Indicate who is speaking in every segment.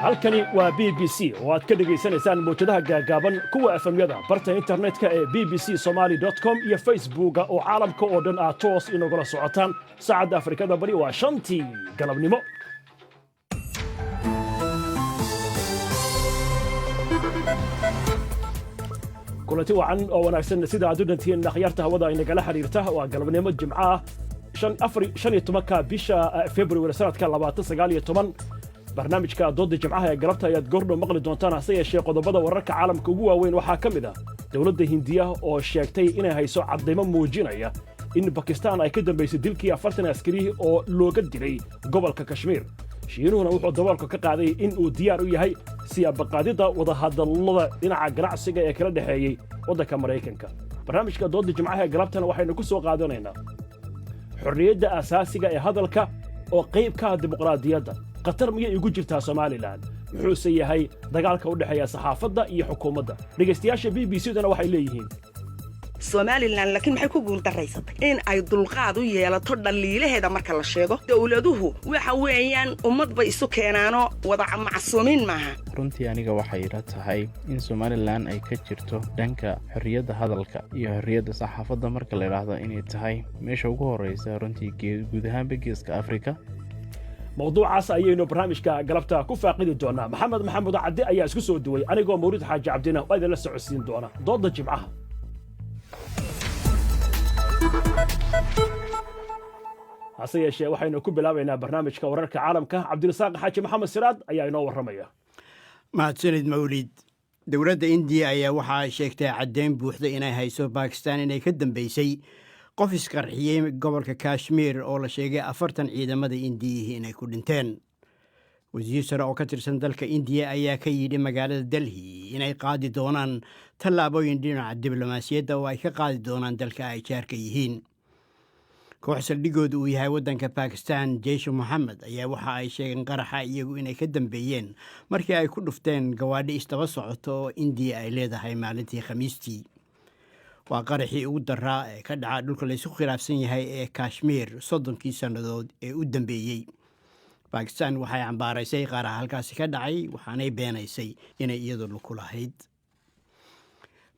Speaker 1: Halkani waa BBC oo aad ka dhegaysanaysaan mawjadaha gaagaaban, kuwa FM-yada, barta internetka ee bbcSomali.com iyo Facebooka, oo caalamka oo dhan aad toos inogala socotaan. Saacadda Afrikada Bari waa 5-tii galabnimo. Kulanti wacan oo wanaagsan sida aad u dhantihiin, akhyaarta hawada inagala xiriirta. Waa galabnimo Jimco ah, 15-ka bisha February, sanadka 2019. Barnaamijka Doodda Jimcaha ee galabta ayaad goordhow maqli doontaan. Hase yeeshee, qodobada wararka caalamka ugu waaweyn waxaa ka mid ah dowladda Hindiya oo sheegtay inay hayso caddaymo muujinaya in Bakistaan ay ka dambaysay dilkii 40 askari oo looga dilay gobolka Kashmiir. Shiinuhuna wuxuu daboolka ka qaaday in uu diyaar u yahay siyaabaqaadidda wadahadallada dhinaca ganacsiga ee kala dhexeeyey waddanka Maraykanka. Barnaamijka Doodda Jimcaha ee galabtana waxaynu ku soo qaadanaynaa xorriyadda asaasiga ee hadalka oo qayb ka ah dimuqraadiyadda, khatar miyay igu jirtaa Somaliland? Muxuuse yahay dagaalka u dhexeeya saxaafadda iyo xukuumadda? Dhegaystayaasha BBC duna waxay leeyihiin:
Speaker 2: Somaliland laakiin maxay ku guuldaraysatay? In ay dulqaad u yeelato dhaliilaheeda marka la sheego. Dowladuhu waxa weeyaan ummad bay isu keenaanoo wada macsuumiin maaha.
Speaker 3: Runtii aniga waxay ila tahay in Somaliland ay ka jirto dhanka xorriyadda hadalka iyo xorriyadda saxaafadda marka la idhaahdo inay tahay meesha ugu horreysa runtii guud ahaanba Geeska Afrika.
Speaker 1: Mawduucaas ayaynu barnaamijka galabta ku faaqidi doonaa. Maxamed Maxamuud Cadde ayaa isku soo duway, anigoo Mawlid Xaaji Cabdina waa idinla socodsiin doona Doodda Jimcaha. Hase yeeshee, waxaynu ku bilaabaynaa barnaamijka wararka caalamka. Cabdirasaaq Xaaji Maxamed Siraad ayaa inoo warramaya.
Speaker 4: Mahadsanid, Mawlid. Dowladda Indiya ayaa waxa ay sheegtay caddeyn buuxda inay hayso Bakistan inay ka dambeysay qof isqarxiyey gobolka Kashmiir oo la sheegay 40 ciidamada Indiyihii inay ku dhinteen. Wasiir sare oo ka tirsan dalka Indiya ayaa ka yidhi magaalada Delhi inay qaadi doonaan tallaabooyin dhinaca diblomaasiyadda oo ay ka qaadi doonaan dalka ay jaarka yihiin. Koox saldhigooda uu yahay waddanka Bakistan, Jeishu Moxamed, ayaa waxa ay sheegeen qaraxa iyagu inay ka dambeeyeen markii ay ku dhufteen gawaadhi isdaba socoto oo Indiya ay leedahay maalintii Khamiistii. Waa qaraxii ugu daraa ee ka dhaca dhulka laysku khilaafsan yahay ee Kashmiir 30-kii sannadood ee u dambeeyey. Bakistan waxay cambaaraysay qaraxa halkaasi ka dhacay, waxaanay beenaysay inay iyadu lug ku lahayd.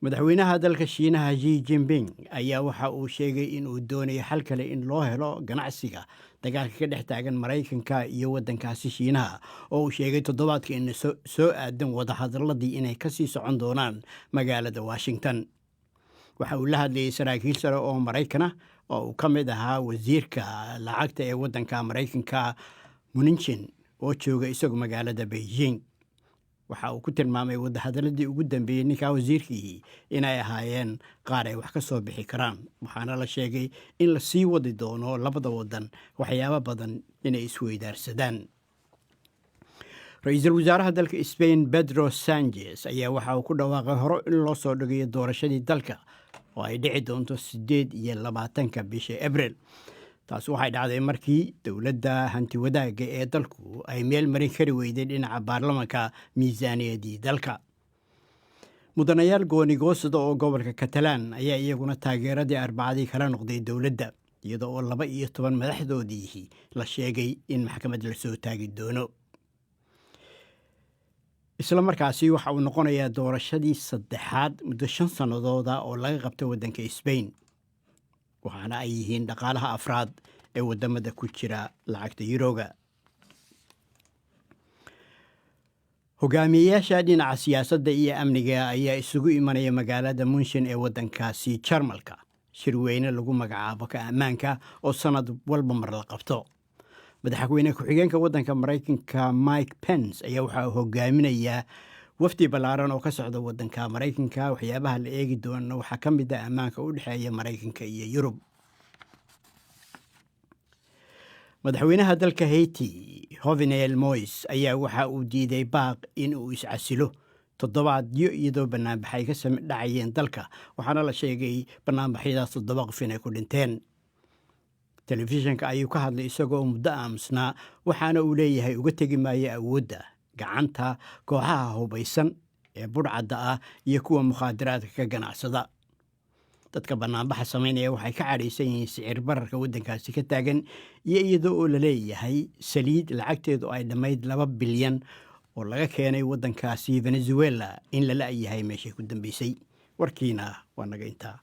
Speaker 4: Madaxweynaha dalka Shiinaha Xi Jinping ayaa waxa uu sheegay in uu doonayo xal kale in loo helo ganacsiga dagaalka ka dhex taagan Maraykanka iyo waddankaasi Shiinaha, oo uu sheegay toddobaadka in soo aadan wadahadaladii inay kasii socon doonaan magaalada Washington. Waxa uu la hadlayay saraakiil sare oo Maraykana oo uu ka mid ahaa wasiirka lacagta ee waddanka Maraykanka Mnuchin oo jooga isagu magaalada Beijing. Waxa uu ku tilmaamay wadahadaladii ugu dambeeyey ninkaa wasiirkiihii inay ahaayeen qaar ay wax ka soo bixi karaan, waxaana la sheegay in la sii wadi doono labada wadan waxyaabo badan inay isweydaarsadaan. Ra-iisul wasaaraha dalka Spain Pedro Sanchez ayaa waxa uu ku dhawaaqay hore in loo soo dhigayo doorashadii dalka oo ay dhici doonto 28-ka bisha Abril. Taasi waxay dhacday markii dowladda hanti wadaagga ee dalku ay meel marin kari weyday dhinaca baarlamanka miisaaniyaddii dalka. Mudanayaal goonigoosada oo gobolka Katalaan ayaa iyaguna taageeradii Arbacadii kala noqday dowladda, iyada oo 12 madaxdoodiihii la sheegay in maxkamad lasoo taagi doono. Isla markaasi waxa uu noqonayaa doorashadii saddexaad muddo 5 sannadooda oo laga qabta waddanka Spain, waxaana ay yihiin dhaqaalaha afraad ee waddamada ku jira lacagta yuroga. Hogaamiyeyaasha dhinaca siyaasadda iyo amniga ayaa isugu imanaya magaalada Munshin ee waddankaasi Jarmalka, shirweyne lagu magacaabo ka ammaanka oo sanad walba mar la qabto. Madaxweyne ku-xigeenka waddanka Maraykanka Mike Pence ayaa waxaa hogaaminayaa wafdi ballaaran oo ka socda waddanka Maraykanka. Waxyaabaha la eegi doonana waxaa ka mid ah ammaanka u dhexeeya Maraykanka iyo Yurub. Madaxweynaha dalka Haiti Jovenel Moise ayaa waxa uu diiday baaq in uu iscasilo toddobaadyo, iyadoo banaanbaxay ka dhacayeen dalka, waxaana la sheegay banaanbaxyadaas 7 qof inay ku dhinteen. Telefishinka ayuu ka hadlay isagoo muddo aamusnaa, waxaana uu leeyahay uga tegi maayo awoodda gacanta kooxaha hubaysan ee budhcadda ah iyo kuwa mukhaadaraadka ka ganacsada. Dadka banaanbaxa samaynaya waxay ka cadhaysan yihiin sicir bararka waddankaasi ka taagan iyo iyadoo oo la leeyahay saliid lacagteedu ay dhammayd 2 bilyan oo laga keenay waddankaasi Venezuela in la la'yahay meeshay ku dambeysay. Warkiina waa naga intaa.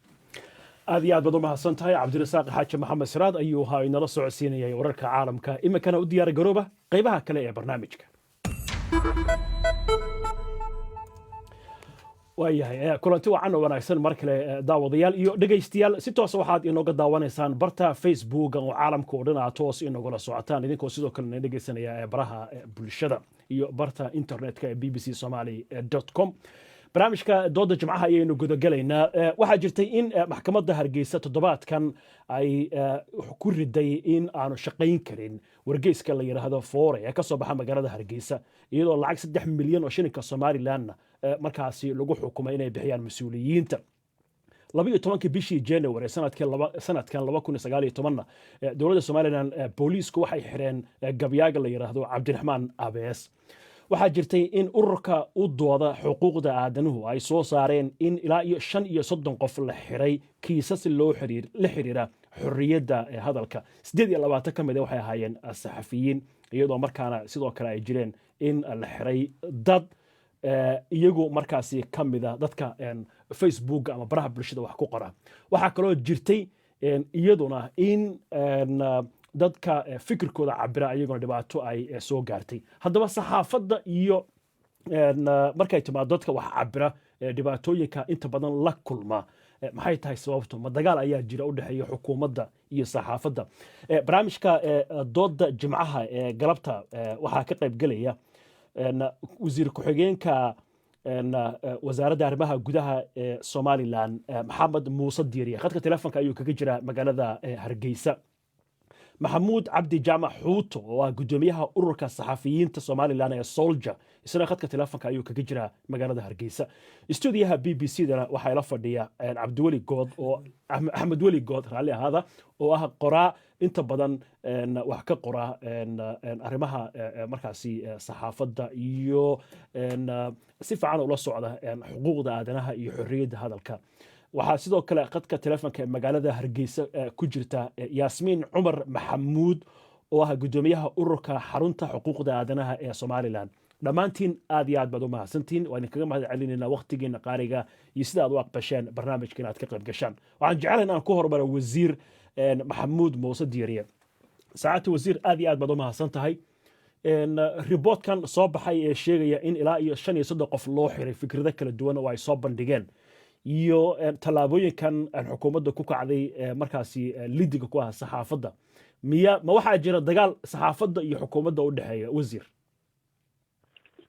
Speaker 1: Aad iyo aad baad u mahadsan tahay. Cabdirasaaq Xaaji Maxamed Siraad ayuu ahaa inala socodsiinayay wararka caalamka. Iminkana u diyaar garooba qaybaha kale ee barnaamijka. Waayahay, kulanti wacan oo wanaagsan mar kale, daawadayaal iyo dhegaystayaal. Si toosa waxaad inooga daawanaysaan barta Facebook oo caalamka oo dhan aad toos inogala socotaan, idinkoo sidoo kale na dhegaysanaya ee baraha bulshada iyo barta internetka ee bbcsomaly.com. Barnaamijka dooda Jimcaha ayaynu gudagelaynaa. Waxaa jirtay in maxkamadda Hargeysa toddobaadkan ay ku riday in aanu shaqayn karin wargeyska la yidhaahdo Foore ee ka soo baxa magaalada Hargeysa, iyadoo lacag 3 milyan oo shilinka Somalilandna markaasi lagu xukumay inay bixiyaan mas-uuliyiinta. 12-kii bishii January sanadkan 2019-na dowladda Somaliland booliisku waxay xireen gabyaaga la yidhaahdo Cabdiraxmaan Abees. Waxaa jirtay in ururka u dooda xuquuqda aadanuhu ay soo saareen in ilaa iyo 35 qof la xiray kiisas loo xiriir la xiriira xorriyadda hadalka. 28 ka mid a waxay ahaayeen saxafiyiin, iyadoo markaana sidoo kale ay jireen in la xiray dad iyagu markaasi ka mida dadka Facebook ama baraha bulshada wax ku qora. Waxaa kaloo jirtay iyaduna in dadka fikirkooda cabira iyaguna dhibaato ay soo gaartay. Haddaba saxaafadda iyo markay timaado dadka wax cabira, dhibaatooyinka inta badan la kulma maxay tahay sababtu? Ma dagaal ayaa jira u dhexeeya xukuumadda iyo saxaafadda? Barnaamijka dooda Jimcaha ee galabta waxaa ka qayb gelaya wasiir ku-xigeenka wasaaradda arrimaha gudaha ee Somaliland, Maxamed Muuse Diiriye. Khadka telefonka ayuu kaga jiraa magaalada Hargeysa. Maxamuud Cabdi Jaamac Xuuto oo ah guddoomiyaha ururka saxafiyiinta Somaliland ee SOLJA, isna khadka telefonka ayuu kaga jiraa magaalada Hargeysa. Stuudiyaha BBC dana waxaa ila fadhiya Cabdiweli Good oo Axmed Weli Good, raalli ahaada, oo ah qoraa inta badan wax ka qora arrimaha markaasi saxaafadda iyo si fiican ula socda xuquuqda aadanaha iyo xorriyadda hadalka. Waxaa sidoo kale khadka telefonka ee magaalada Hargeysa ku jirta Yaasmiin Cumar Maxamuud oo ah guddoomiyaha ururka Xarunta Xuquuqda Aadanaha ee Somaliland. Dhammaantiin aad iyo aad baad u mahadsantihiin. Waa idinkaga mahad celinaynaa waqtigiina qaaliga iyo sida aad u aqbasheen barnaamijka inaad ka qayb gashaan. Waxaan jeclahay in aan ku hormaro wasiir Maxamuud Muuse Diiriye. Saacadta wasiir, aad iyo aad baad u mahadsan tahay. Riboodkan soo baxay ee sheegaya in ilaa iyo 35 qof loo xiray fikrado kala duwan oo ay soo bandhigeen iyo tallaabooyinkan xukuumadda ku kacday markaasi lidiga ku ah saxaafadda, miya ma waxaa jira dagaal saxaafadda iyo xukuumadda u dhexeeya, wasiir?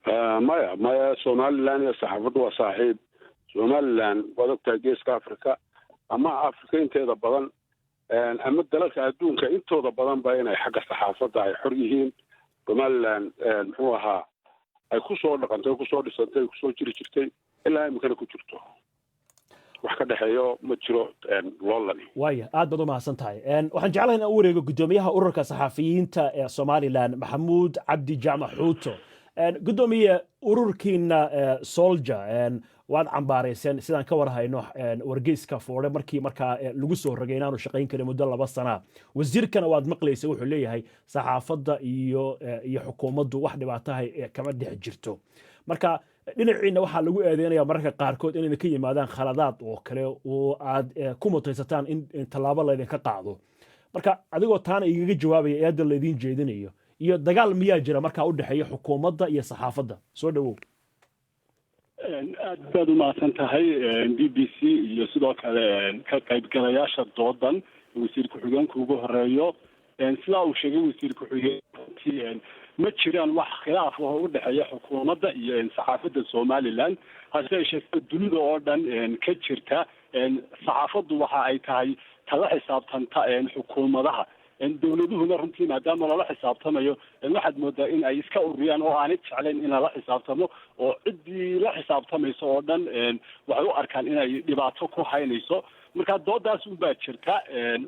Speaker 5: Maya, maya, Somaliland iyo saxaafaddu waa saaxiib. Somaliland waad ogtahay, Geeska Africa ama Africa inteeda badan ama dalalka adduunka intooda badan ba inay xagga saxaafadda ay xor yihiin. Somaliland muxuu ahaa ay kusoo dhaqantay, kusoo dhisantay, kusoo jiri jirtay, ilaa iminkana ku jirto. Wax ka dhexeeyo ma jiro loolani.
Speaker 1: Waaya, aad baad u mahadsan tahay. Waxaan jeclahay inaan u wareego guddoomiyaha ururka saxafiyiinta ee Somaliland, Maxamuud Cabdi Jaamac Xuuto. Guddoomiye, ururkiina SOLJA waad cambaarayseen, sidaan ka warhayno, wargeyska Foore markii markaa lagu soo rogay inaanu shaqayn karin muddo 2 sanaa. Wasiirkana waad maqlaysa, wuxuu leeyahay saxaafadda iyo xukuumaddu wax dhibaataha kama dhex jirto. Marka dhinaciina waxaa lagu eedeynaya mararka qaarkood inay ka yimaadaan khaladaad oo kale oo aad ku mutaysataan in tallaabo laydinka qaado. Marka adigoo taana igaga jawaabaya eedda laydin jeedinayo iyo dagaal miyaa jira markaa u dhexeeya xukuumadda iyo saxaafadda? Soo dhawow.
Speaker 6: Aad baad u mahadsan tahay BBC iyo sidoo kale ka qaybgalayaasha doodan, wasiir ku-xigeenka ugu horeeyo. Sidaa uu sheegay wasiir ku-xigeenkii, ma jiraan wax khilaaf oo u dhexeeya xukuumadda iyo saxaafadda Somaliland. Hase yeeshee, dunida oo dhan ka jirta, saxaafaddu waxa ay tahay tala xisaabtanta xukuumadaha. Dowladuhuna runtii, maadaama lala xisaabtamayo, waxaad moodaa in ay iska ururiyaan oo aanay jeclayn in lala xisaabtamo, oo ciddii la xisaabtamayso oo dhan waxay u arkaan inay dhibaato ku haynayso. Marka doodaas unbaa jirta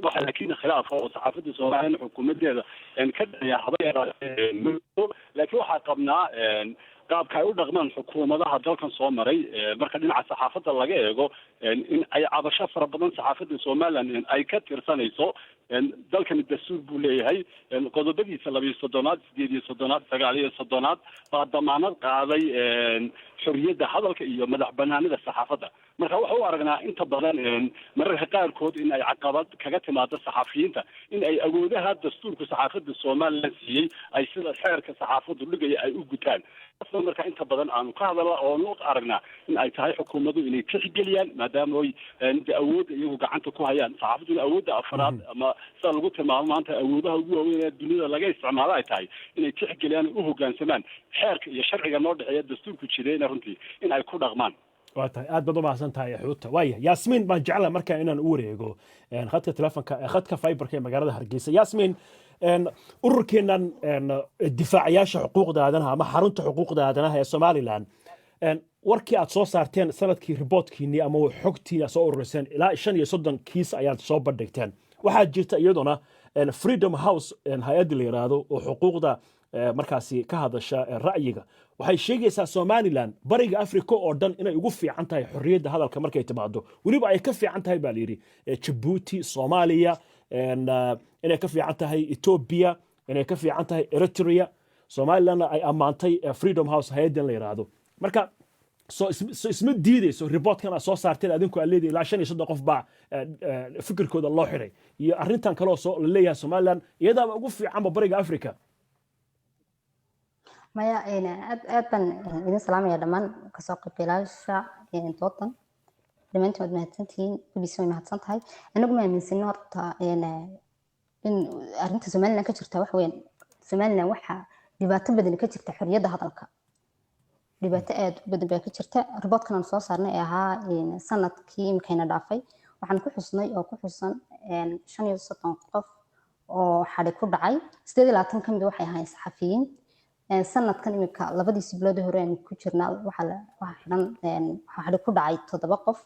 Speaker 6: waxa, laakiin khilaafa oo saxaafadda Soomaaliya xukuumadeeda ka dhaya haba yaraatee, laakiin waxaa qabnaa Qaabka ay u dhaqmaan xukuumadaha dalkan soo maray marka dhinaca saxaafadda laga eego, in ay cabasho fara badan saxaafadda Somaliland ay ka tirsanayso. Dalkani dastuur buu leeyahay. Qodobadiisa 32aad, 38aad, 39aad baa damaanad qaaday xorriyadda hadalka iyo madax banaanida saxaafadda. Marka waxa u aragnaa inta badan mararka qaarkood in ay caqabad kaga timaado saxafiyiinta in ay awoodaha dastuurka saxaafadda Somaliland siiyey ay sida xeerka saxaafaddu dhigaya ay u gutaan. Taasna marka inta badan aanu ka hadalna oonu aragnaa in ay tahay xukuumadu inay tixgeliyaan, maadaama oy de awoodda iyagu gacanta ku hayaan, saxaafadduna awoodda afraad ama sida lagu tilmaamo maanta awoodaha ugu waaweyn ee dunida laga isticmaalo ay tahay, inay tixgeliyaan, u hoggaansamaan xeerka iyo sharciga noo dhexeeya, dastuurku jirayna runtii in ay ku dhaqmaan.
Speaker 1: Waa tahay, aad baad u mahadsan tahay, Xuuta. Waaya, Yaasmiin baan jecla markaa inaan u wareego khadka telefonka, khadka Viberka ee magaalada Hargeysa. Yaasmiin, ururkeennan difaacayaasha xuquuqda aadanaha ama xarunta xuquuqda aadanaha ee Somaliland, warkii aad soo saarteen sanadkii, reportkiinii ama xogtiin aad soo ururiseen, ilaa 35 kiis ayaad soo bandhigteen. Waxaa jirta iyaduna Freedom House, hay-adda la yidhaahdo oo xuquuqda markaasi ka hadasha ra'yiga, waxay sheegaysaa Somaliland Bariga Africa oo dhan inay ugu fiican tahay xorriyadda hadalka markay timaado. Weliba ay ka fiican tahay baa layidhi Jabuuti, Soomaaliya, inay ka fiican tahay Ethiopia, inay ka fiican tahay Eritrea. Somalilandna ay ammaantay Freedom House, hay-addan la yidhaahdo. Marka soo isma diideyso reportkan aad soo saarteen adinku aad leedihi ilaa 35 qof baa fikirkooda loo xiray, iyo arrintan kaloo soo la leeyahay Somaliland iyadaaba ugu fiicanba Bariga Africa?
Speaker 7: Maya, aad aad baan idin salaamaya dhammaan kasoo qaybgalayaasha doodan. Dhammaantiin waad mahadsantihiin, BBC way mahadsan tahay. Anagu ma aaminsano horta in arrinta Somaliland ka jirta wax weyn. Somaliland waxaa dhibaato badan ka jirta xorriyadda hadalka, dhibaato aad u badan baa ka jirta. Reportkan aan soo saarnay ee ahaa sanadkii imikayna dhaafay, waxaan ku xusnay oo ku xusan 35 qof oo xadhi ku dhacay. 28 ka mid waxay ahaayeen saxafiyiin. Sanadkan imika labadiisi bilood hore aan ku jirnaa, waxaa xidhan, waxaa xadhi ku dhacay toddoba qof.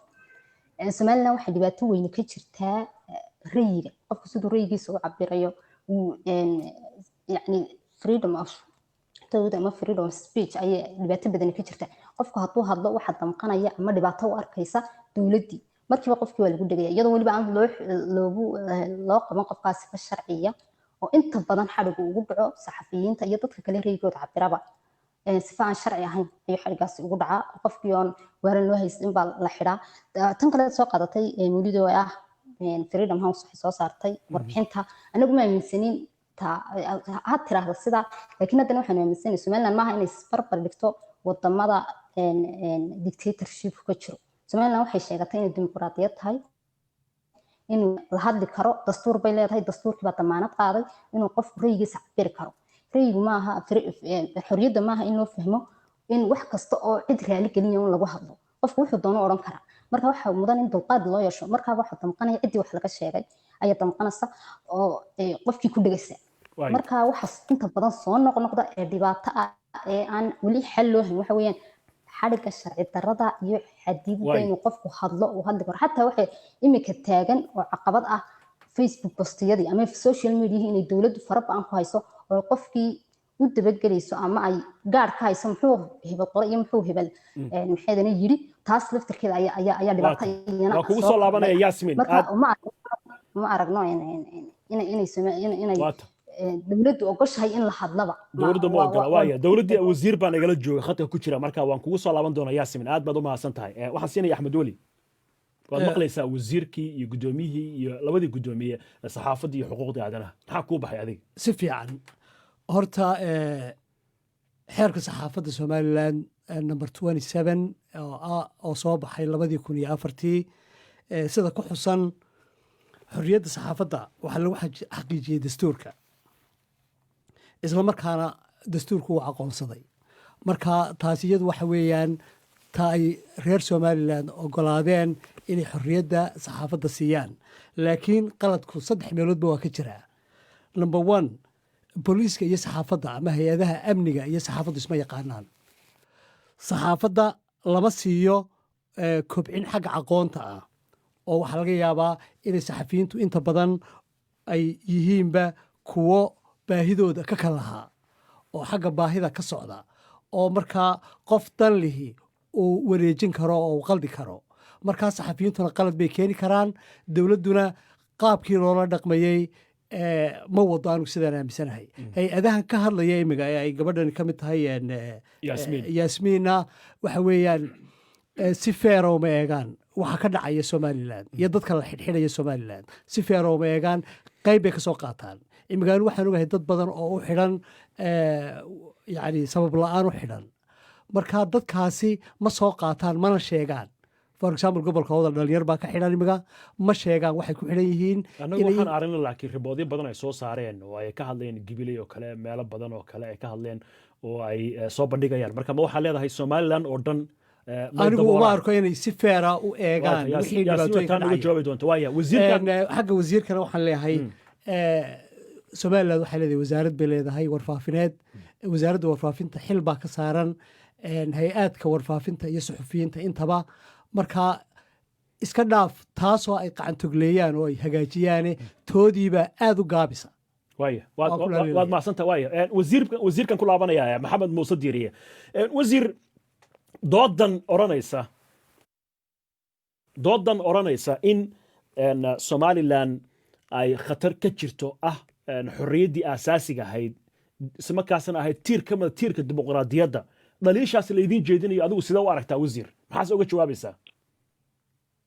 Speaker 7: Somaliland waxaa dhibaato weyne ka jirtaa rayiga qofku siduu rayigiisa u cabirayo, yani freedom of thought ama freedom of speech ayay dhibaato badani ka jirta. Qofku hadduu hadlo, waxaa damqanaya ama dhibaato u arkaysa dowladdii. Markiiba qofkii waa lagu dhegaya, iyadoo weliba aan loo loogu loo qaban qofkaasi ka sharciya, oo inta badan xadhigu ugu dhaco saxafiyiinta iyo dadka kale rayigooda cabiraba sifa aan sharci ahayn ayuu xadhigaasi ugu dhacaa. Qofkii oon waaran loo haysan baa la xidhaa. Tan kale soo qaadatay Mawlido ah, Freedom House waxay soo saartay warbixinta, anagu ma aaminsanin ha tiraahdo sidaa, laakiin haddana waxaanu aaminsanay Somaliland maaha inay isbarbar dhigto wadamada dictatorship ka jiro. Somaliland waxay sheegatay inay dimuqraadiyad tahay, inuu la hadli karo. Dastuur bay leedahay, dastuurkii baa damaanad qaaday inuu qofku rayigiisa cabiri karo. Rayigu maaha, xorriyadda maaha in loo fahmo in wax kasta oo cid raali gelinaya un lagu hadlo. Qofku wuxuu doono odhan karaa. Marka waxaa mudan in dulqaad loo yeesho. Markaa waxa damqanaya ciddii wax laga sheegay ayaa damqanaysa oo qofkii ku dhegaysa. Marka waxaas inta badan soo noqnoqda ee dhibaato ah ee aan weli xal loo hayn waxa weeyaan xadhigga sharci darrada iyo xadidida inuu qofku hadlo, uu hadli karo. Xataa waxay imika taagan oo caqabad ah Facebook postiyadii ama social mediahii inay dowladdu fara ba-an ku hayso oo qofkii u dabagelayso ama ay gaar ka hayso muxuu hebel qoray iyo muxuu hebel maxaydana yidhi. Taas laftirkeeda ayaa dhibaato
Speaker 1: iyana. Waa kugu soo laabanaya, Yasmin.
Speaker 7: Marka ma aragno inay dowladdu ogoshahay in la hadlaba.
Speaker 1: Dowladda ma ogola. Waaya, dowladdii wasiir baa nagala jooga, khadka ku jira. Marka waan kugu soo laaban doonaa, Yasmin, aad baad u mahadsan tahay. Waxaan siinaya Axmed Weli. Waad maqlaysaa wasiirkii iyo guddoomiyihii iyo labadii guddoomiye saxaafadda iyo xuquuqda aadanaha. Maxaa kuu baxay adiga?
Speaker 8: Si fiican. Horta xeerka saxaafadda Somaliland number 27 oo soo baxay 2004-tii, sida ku xusan, xorriyadda saxaafadda waxaa lagu xaqiijiyey dastuurka, isla markaana dastuurku wuu aqoonsaday. Marka taasi iyadu waxa weeyaan ta ay reer Somaliland ogolaadeen inay xorriyadda saxaafadda siiyaan. Laakiin qaladku saddex meeloodba waa ka jiraa. Number one, booliiska iyo saxaafadda ama hay-adaha amniga iyo saxaafaddu isma yaqaanaan. Saxaafadda lama siiyo kobcin xagga aqoonta ah, oo waxaa laga yaabaa inay saxafiyiintu inta badan ay yihiinba kuwo baahidooda ka kal lahaa oo xagga baahida ka socda. Oo markaa qof dan lihi uu wareejin karo oo uu qaldi karo. Markaa saxafiyiintuna qalad bay keeni karaan, dowladduna qaabkii loola dhaqmayey ma wado. Anigu sidaan aaminsanahay, hay-adahan ka hadlaya imiga ee ay gabadhani ka mid tahay
Speaker 1: Yaasmiin.
Speaker 8: Yaasmiinna, waxa weeyaan si fair ah uma eegaan waxa ka dhacaya Somaliland iyo dadka la xidhxidhaya Somaliland. Si fair ah uma eegaan, qayb bay ka soo qaataan. Imigaan waxaan ogahay dad badan oo u xidhan yacni sabab la-aan u xidhan. Marka dadkaasi ma soo qaataan mana sheegaan. For example, gobolka Awdal dhalinyar baa ka xidhan imiga, ma sheegaan waxay ku xidhan yihiin.
Speaker 1: Annagu waxaan aragnay laakiin riboodyo badan ay soo saareen oo ay ka hadleen Gibiley oo kale, meelo badan oo kale ay ka hadleen oo ay soo bandhigayaan. Marka ma waxaa leedahay Somaliland oo dhan may
Speaker 8: Anigu uma
Speaker 1: daboolaan?
Speaker 8: arko inay si fair ah u eegaan wixii dhibaatooyin ka
Speaker 1: taan uga
Speaker 8: dhacaya.
Speaker 1: jawaabi doonta waaya wasiirkan.
Speaker 8: Xagga wasiirkana waxaan leeyahay, Somaliland waxay leedahay wasaarad bay leedahay warfaafineed. Wasaaradda warfaafinta xil baa ka saaran hay-aadka warfaafinta iyo suxufiyiinta intaba. Marka iska dhaaf taasoo ay qacantogleeyaan oo ay hagaajiyaane, toodiibaa aada u gaabisa.
Speaker 1: Waaya.
Speaker 8: Waan ku dhaliilaya.
Speaker 1: Waad mahadsantaha. Waaya, wasiirkan ku laabanaya, Maxamed Muuse Diiriye. Wasiir, doodan odhanaysa in Somaliland ay khatar ka jirto ah xorriyaddii aasaasiga ahayd, isla markaasna ahayd tiir ka mida tiirka dimuqraadiyadda, dhaliishaas laydiin jeedinayo, adigu sidee u aragtaa, wasiir? Maxaase uga jawaabaysaa?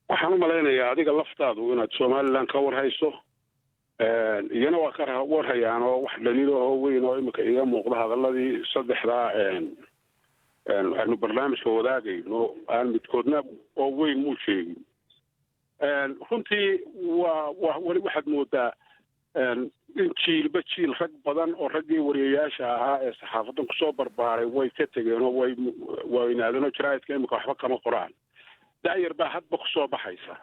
Speaker 5: Waxaan u malaynayaa adiga laftaadu inaad Somaliland ka warhayso, iyana waa ka warhayaan oo wax dhaliilahoo weyn oo imika iga muuqda hadalladii saddexdaa aanu barnaamijka wadaagayno aan midkoodna oo weyn muu sheegin. Runtii waa weli waxaad moodaa in jiilba jiil rag badan oo raggii wariyayaasha ahaa ee saxaafadan kusoo barbaaray way ka tegeen oo way waynaadeen oo jaraa'idka imika waxba kama qoraan. Da'yar baa hadba kusoo baxaysa.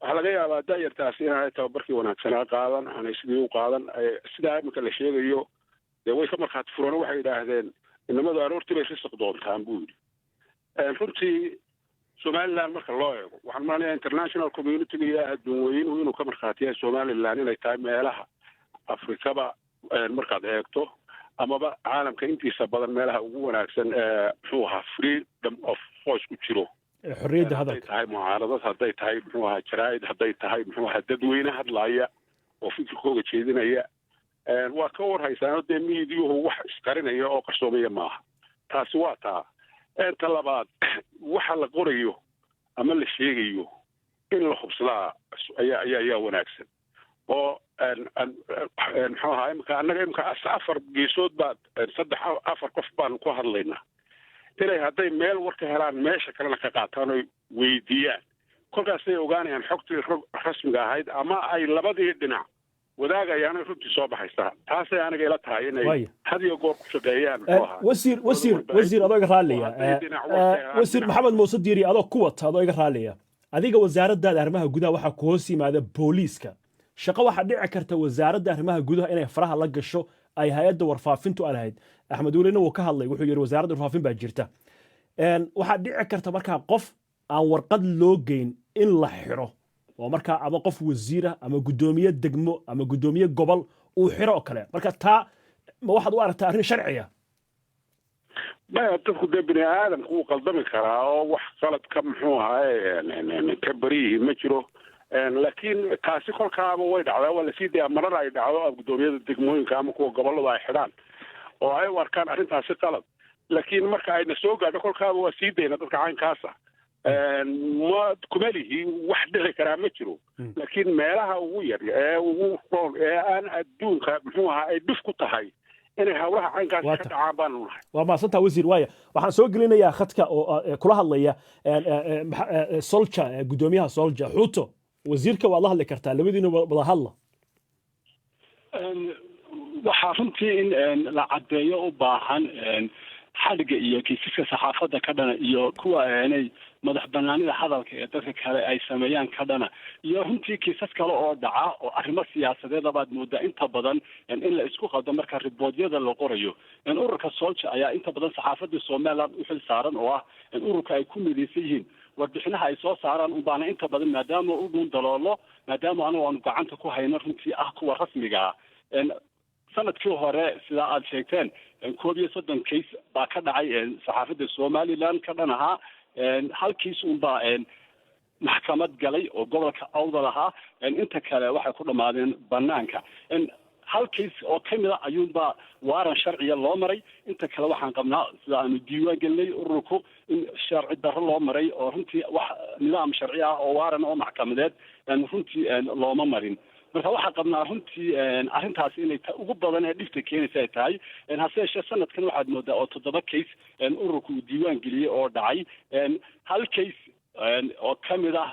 Speaker 5: Waxaa laga yaabaa da'yartaasi inaanay tababarkii wanaagsanaa qaadan, aanay sidii u qaadan sidaa imika la sheegayo. Dee way ka markhaati fureen, waxay yidhaahdeen inamadu aroortii bay risiq doontaan buu yidhi. Runtii Somaliland marka loo eego, waxaan malanayaa international community iyo adduun weynuhu inuu ka markhaati yahay Somaliland inay tahay meelaha Afrikaba markaad eegto amaba caalamka intiisa badan meelaha ugu wanaagsan ee muxuu ahaa freedom of voice ku jiro.
Speaker 1: Xorriyadda
Speaker 5: hadday
Speaker 1: hadalka.
Speaker 5: Tahay mucaaradad, hadday tahay muxuu ahaa jaraa'id, hadday tahay muxuu ahaa dadweyne hadlaya oo fikirkooga jeedinaya, waa ka warhaysaano. Dee miidiyuhu wax isqarinaya oo qarsoomaya maaha. Taasi waa taa. Ta labaad, waxa la qorayo ama la sheegayo in la hubsadaa ayaa wanaagsan oo muxuu ahaa imika annaga imika afar geesood baa saddex afar qof baanu ku hadlaynaa. Inay hadday meel war ka helaan meesha kalena ka qaataan oy weydiiyaan, kolkaasay ogaanayaan xogtii rasmiga ahayd ama ay labadii dhinac wadaagayaan runtii soo baxaysaa. Taasay aniga ila tahay inay had iyo goor ku shaqeeyaan muxuu ahaa
Speaker 1: Wasiir, adoo iga raaliya, wasiir Maxamed Muuse Diiri, adoo ku wata, adoo iga raaliya, adiga wasaaraddaada arrimaha gudaha waxaa ku hoos yimaada booliiska. Shaqo waxaa dhici karta wasaaradda arrimaha gudaha inay faraha la gasho ay hay-adda warfaafintu a lahayd. Axmed Welina wuu ka hadlay, wuxuu yidhi wasaaradda warfaafin baa jirta. Waxaa dhici karta markaa qof aan warqad loo geyn in la xiro oo markaa ama qof wasiira ama guddoomiye degmo ama guddoomiye gobol uu xiro oo kale. Marka taa ma waxaad u aragtaa arrin sharciya?
Speaker 5: Maya, dadku dee bini aadamku wuu qaldami karaa oo wax qalad ka muxuu ahaye ka beriyihi ma jiro. Laakiin taasi kolkaaba way dhacdaa, waa lasii dayaa marar ay dhacdo guddoomiyada degmooyinka ama kuwa gobolladu ay xidhaan oo ay u arkaan arrintaasi qalad. Laakiin marka ayna soo gaadho kolkaaba waa sii dayna dadka caynkaasa. Ma kuma lihi wax dhici karaa ma jiro, laakiin meelaha ugu yar ee ugu roon ee aan adduunka muxuu ahaa ay dhif ku tahay inay hawlaha caynkaas ka dhacaan baanu nahay.
Speaker 1: Waa mahadsantaa, wasiir. Waaya, waxaan soo gelinayaa khadka oo kula hadlaya Solja, guddoomiyaha Solja Xuuto. Wasiirka waad la hadli kartaa, labadiina wada hadla.
Speaker 6: Waxaa runtii in la caddeeyo u baahan xadhigga iyo kiisaska saxaafadda ka dhana iyo kuwa inay madax banaanida hadalka ee dadka kale ay sameeyaan ka dhana iyo runtii kiisas kale oo dhaca oo arrimo siyaasadeed abaad moodaa inta badan in la isku qaldo marka riboodyada la qorayo. Ururka Solja ayaa inta badan saxaafadda Somaliland u xil saaran oo ah ururka ay ku midaysan yihiin. Warbixinaha ay soo saaraan unbaana inta badan, maadaama u dhuun daloolo, maadaama anagu aanu gacanta ku hayno, runtii ah kuwa rasmiga ah. Sanadkii hore, sidaa aad sheegteen, 31 case baa ka dhacay saxaafadda Somaliland ka dhan ahaa. Hal case unbaa maxkamad galay oo gobolka Awdal ahaa. Inta kale waxay ku dhammaadeen banaanka. Hal case oo kamid a ayuunbaa waaran sharciya loo maray. Inta kale waxaan qabnaa, sida aanu diiwaan gelinay ururku, in sharci darro loo maray oo runtii wax nidaam sharci ah oo waaran oo maxkamadeed runtii looma marin. Marka waxaan qabnaa runtii arrintaasi inay ugu badan ee dhibta keenaysa ay tahay. Hase yeeshee, sanadkan waxaad moodaa oo 7 case ururku uu diiwaan geliyey oo dhacay, hal case oo kamid ah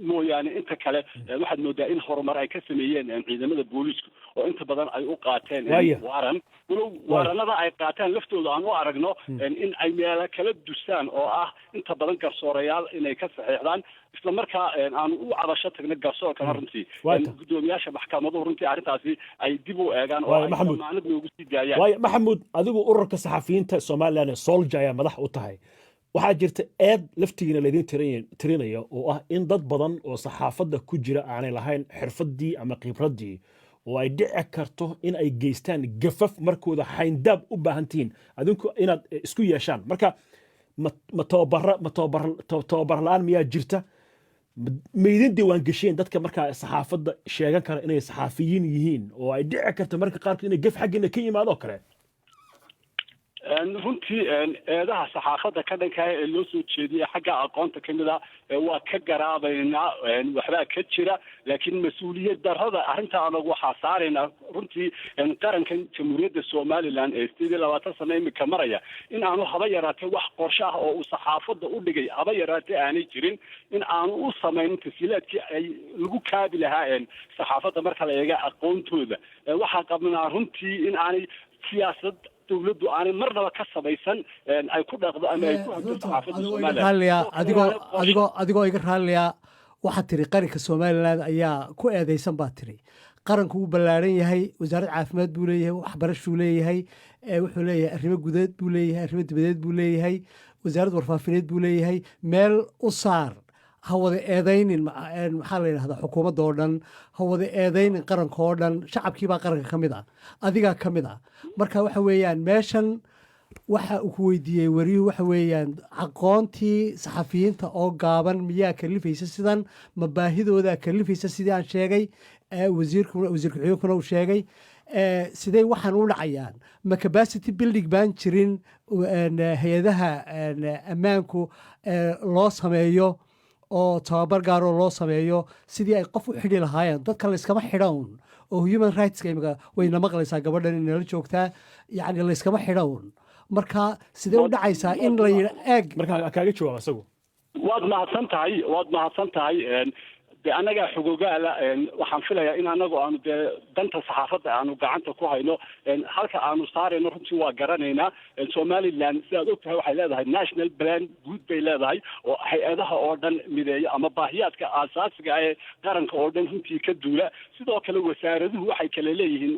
Speaker 6: mooyaane, inta kale waxaad moodaa in horumar ay ka sameeyeen ciidamada booliisku oo inta badan ay u qaateen waaran, walow waaranada ay qaataan laftooda aan u aragno in ay meelo kala dusaan oo ah inta badan garsoorayaal inay ka saxeexdaan, isla markaa aanu u cabasho tagna garsoorkana runtii guddoomiyaasha maxkamaduhu runtii arrintaasi ay dib u eegaan oo ay damaanad noogu sii daayaan.
Speaker 1: Waaya, Maxamuud, adigu ururka saxafiyiinta Somaliland ee SOLJA ayaa madax u tahay. Waxaa jirta eed laftigiina laydin tirinaya oo ah in dad badan oo saxaafadda ku jira aanay lahayn xirfaddii ama khibraddii oo ay dhici karto in ay geystaan gafaf markooda xayndaab u baahan tihiin adinku inaad isku yeeshaan. Marka ma tababara ma tababar tababar la-aan miyaa jirta? Maydin diiwaan gesheen dadka markaa saxaafadda sheegan kara inay saxaafiyiin yihiin oo ay dhici karto marka qaarkood inay gaf xaggiina ka yimaado kale?
Speaker 6: Runtii eedaha saxaafadda ka dhankaah ee loo soo jeediyay xagga aqoonta ka mid a waa ka garaabaynaa, waxbaa ka jira, laakiin mas-uuliyad darrada arrinta anagu waxaa saaraynaa runtii qarankan Jamhuuriyadda Somaliland ee 28 sano imika maraya, in aanu haba yaraatee wax qorshe ah oo uu saxaafadda u dhigay haba yaraatee aanay jirin, in aanu u samaynin tasiilaadkii ay lagu kaabi lahaa saxaafadda marka la eega aqoontooda. Waxaa qabnaa runtii in aanay siyaasad dowladdu aanay marnaba ka samaysan ay ku dhaqdo ama ay ku hagto saxaafadda
Speaker 8: Somaliland. Adigoo iga raalliya, waxaad tiri qaranka Somaliland ayaa ku eedeysan baad tiri. Qaranku wuu ballaaran yahay. Wasaarad caafimaad buu leeyahay, waxbarashuu leeyahay, wuxuu leeyahay arrimo gudeed buu leeyahay, arrimo dibadeed buu leeyahay, wasaarad warfaafineed buu leeyahay. Meel u saar, ha wada eedaynin. Maxaa la yidhahdaa, xukuumadda oo dhan ha wada eedaynin, qaranka oo dhan. Shacabkiibaa qaranka ka mid ah, adigaa ka mid ah. Marka waxa weeyaan, meeshan waxa uu ku weydiiyey wariyuhu waxa weeyaan, aqoontii saxafiyiinta oo gaaban miyaa kalifaysa sidan? Ma baahidoodaa kalifaysa? Sidii aan sheegay, wasiirku, wasiir ku-xigeenkuna uu sheegay, sidee waxaan u dhacayaan? Ma capacity building baan jirin hay-adaha ammaanku loo sameeyo oo tababar gaaroo loo sameeyo sidii ay qof u xidhi lahaayeen? Dadka layskama xidhan oo human rightska imika wayna maqlaysaa gabadhan inala joogtaa, yacni layskama xidhan. Marka sidee u dhacaysaa in la yidha eeg?
Speaker 1: Marka kaaga jawaab isagu.
Speaker 6: Waad mahadsan tahay, waad mahadsan tahay. De annagaa xogogaala. Waxaan filayaa in anagu aanu dee danta saxaafadda aanu gacanta ku hayno. Halka aanu saarayno runtii waa garanaynaa. Somaliland, sidaad og tahay, waxay leedahay national plan guud bay leedahay oo hay-adaha oo dhan mideeya ama baahiyaadka aasaasiga ah ee qaranka oo dhan runtii ka duula. Sidoo kale wasaaraduhu waxay kale leeyihiin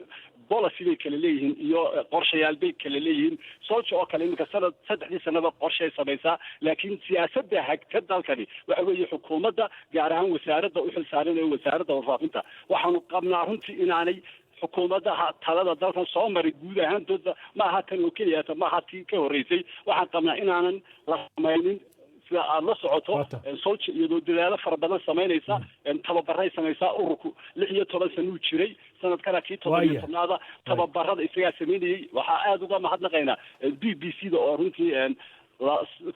Speaker 6: policy bay kale leeyihiin iyo qorshayaal bay kale leeyihiin. SOLJA oo kale iminka sanad saddexdii sanaba qorshay samaysaa, laakiin siyaasadda hagta dalkani waxa weeye xukuumadda, gaar ahaan wasaaradda u xilsaaran ee wasaaradda warfaafinta. Waxaanu qabnaa runtii inaanay xukuumadaha talada dalkan soo maray guud ahaantooda, ma aha tan oo keliyata, ma aha tii ka horreysay, waxaan qabnaa inaanan la samaynin. Sida aada la socoto, SOLJA iyadoo dadaalo fara badan samaynaysa, tababaray samaysaa. Ururku 16 sanuu jiray, sanadkana kii 17aada tababarada isagaa samaynayey. Waxaa aada uga mahadnaqaynaa BBC da oo runtii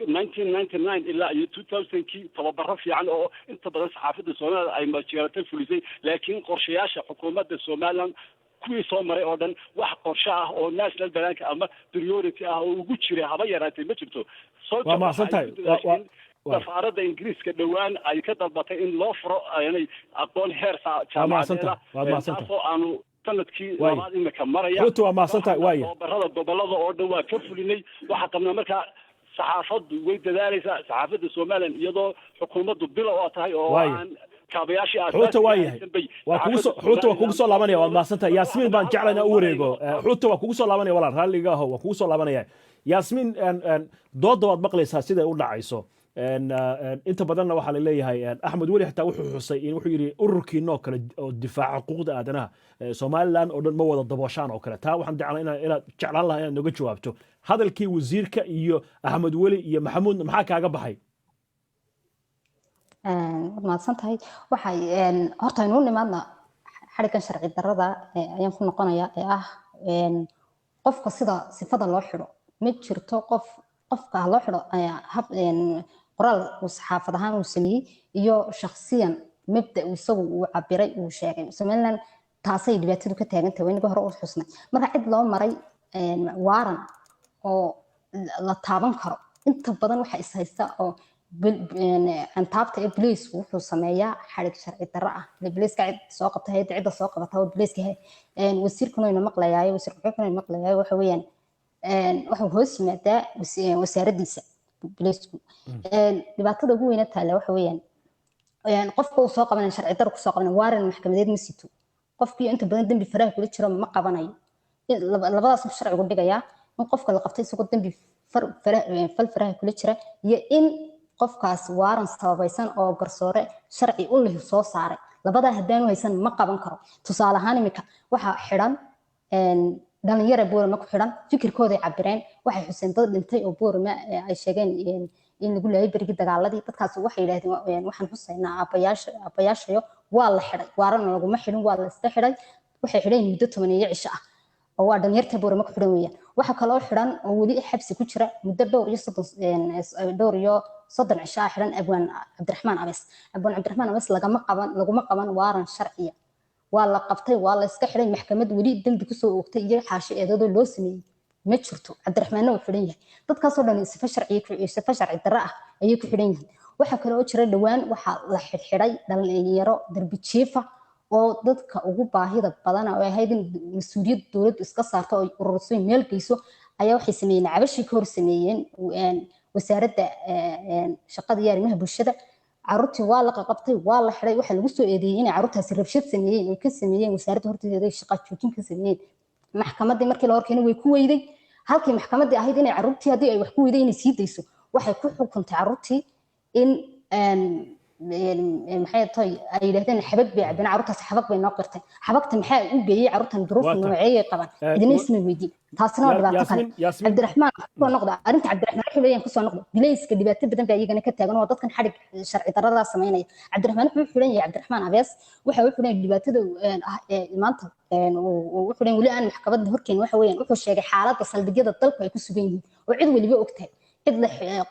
Speaker 6: 1999 ilaa iyo 2000kii tababaro fiican oo inta badan saxaafadda Soomaalida ay majeeratay fulisay. Laakiin qorshayaasha xukuumadda Somaliland kuwii soo maray oo dhan wax qorshe ah oo national planka ama priority ah oo ugu jira haba yaraatee ma jirto.
Speaker 1: Waa mahadsan tahay.
Speaker 6: Safaaradda Ingiriiska dhowaan ay ka dalbatay in loo furo inay aqoon heer jaamacadeeda, taasoo aanu sanadkii labaad imika maraya.
Speaker 1: Runti waa mahadsan tahay, waaya.
Speaker 6: Tababarada gobolada oo dhan waa ka fulinay. Waxaa qabnaa markaa saxaafaddu way dadaalaysaa, saxaafadda Somaliland, iyadoo xukuumaddu bilow oo tahay oo aan kaabayaashii.
Speaker 1: Xuuta, waa yahay, waa kugu soo, Xuuta, waa kugu soo laabanaya. Waad mahadsantahay. Yaasmiin baan jeclaynaa u wareego. Xuuta, waa kugu soo laabanaya, walaal, raalliga aho, waa kugu soo laabanaya. Yaasmiin, doodda waad maqlaysaa siday u dhacayso. Inta badanna waxaa la leeyahay, Axmed Weli xitaa wuxuu xusay in wuxuu yidhi ururkiinoo kale oo difaaca xuquuqda aadanaha, Somaliland oo dhan ma wada dabooshaan oo kale. Taa waxaan jeclaan inaad jeclaan lahaa inaad noga jawaabto hadalkii wasiirka iyo Axmed Weli iyo Maxamuudna. Maxaa kaaga baxay?
Speaker 7: Waad mahadsan tahay. Waxay horta aynuu nimaadna xadhiggan sharci darrada ayaan ku noqonaya ee ah qofka sida sifada loo xidho. Ma jirto qof qofka loo xidho hab qoraal uu saxaafad ahaan uu sameeyey iyo shakhsiyan mabda uu isagu uu cabiray, uu sheegay. Somaliland taasay dhibaatadu ka taagan tahay, waynaga hore u xusnay. Marka cid loo maray waaran oo la taaban karo, inta badan waxa is haysta oo cantaabta ee booliisku wuxuu sameeyaa xadhig sharci darro ah. Booliiska cid soo qabta, hay'adda cidda soo qabata waa booliiska. Wasiirkuna ina maqlayaayo, wasiir ku-xigeenkuna ina maqlayaayo. Waxa weeyaan wuxuu hoos yimaadaa wasaaraddiisa booliisku. Dhibaatada ugu weyna taalla waxa weeyaan qofka uu soo qabanaya sharci darro kusoo qabanaya, waaran maxkamadeed ma sito. Qofkii inta badan dembi faraha kula jiro ma qabanayo. Labadaas buu sharcigu dhigayaa: in qofka la qabtay isagoo dembi fal faraha kula jira iyo in qofkaas waaran sababaysan oo garsoore sharci u leh soo saaray. Labadaa haddaanu haysan ma qaban karo. Tusaale ahaan, imika waxaa xidhan dhalinyara Boorama ku xidhan, fikirkooday cabireen. Waxay xuseen dad dhintay oo Boorama ay sheegeen in lagu laayay berigii dagaaladii. Dadkaas waxay yidhahdeen, "Waxaan xusaynaa aabbayaashayo." Waa la xidhay, waarana laguma xidhin, waa la iska xidhay. Waxay xidheen muddo 10 cisho ah oo waa dhalinyarta Boorama ku xidhan weeyaan. Waxa kaloo xidhan oo weli xabsi ku jira muddo dhowr iyo 30 cisho ah xidhan Abwaan Cabdiraxmaan Abees. Abwaan Cabdiraxmaan Abees lagama qaban, laguma qaban waaran sharciya. Waa la qabtay, waa la iska xidhay. Maxkamad weli dembi kusoo oogtay iyo xaashi eedadoo loo sameeyey ma jirto. Cabdiraxmaanna uu xidhan yahay. Dadkaasoo dhan sifo sharci, sifo sharci darro ah ayay ku xidhan yihiin. Waxaa kale oo jira, dhowaan waxaa la xidhxidhay dhalinyaro darbi jiifa oo dadka ugu baahida badan oo ahayd in mas-uuliyad dowladdu iska saarto oo urursoy meel geyso ayaa waxay sameeyeen cabashii ka hor sameeyeen Wasaaradda Shaqada iyo Arrimaha Bulshada. Caruurtii waa la qaqabtay, waa la xidhay. Waxaa lagu soo eedeeyey inay caruurtaasi rabshad sameeyeen oo ka sameeyeen wasaaradda horteeda, shaqa joojin ka sameeyeen. Maxkamaddii markii la horkeenay way ku weyday. Halkii maxkamaddii ahayd inay caruurtii haddii ay wax ku weyday inay sii dayso, waxay ku xukuntay caruurtii in maxay tahay ay yidhahdeen xabag bay cabeen carruurtaas, xabag bay noo qirtay. Xabagta maxaa u geeyey carruurtan? Duruuf nooceeyay qabaan? Idina isma weydiin. Taasina waa dhibaato kale. Cabdiraxmaan kusoo noqda, arrinta Cabdiraxmaan wuxuu leeyahay kusoo noqda. Bilayska dhibaato badan baa iyagana ka taagan oo dadkan xadhig sharci darradaa samaynaya. Cabdiraxmaan wuxuu xiran yahay, Cabdiraxmaan Abees waxa uu xiran yahay, dhibaatada maanta uu xiran weli aan maxkamadda horkeen waxa weeyaan wuxuu sheegay xaaladda saldhigyada dalku ay ku sugan yihiin oo cid weliba ogtahay. Cid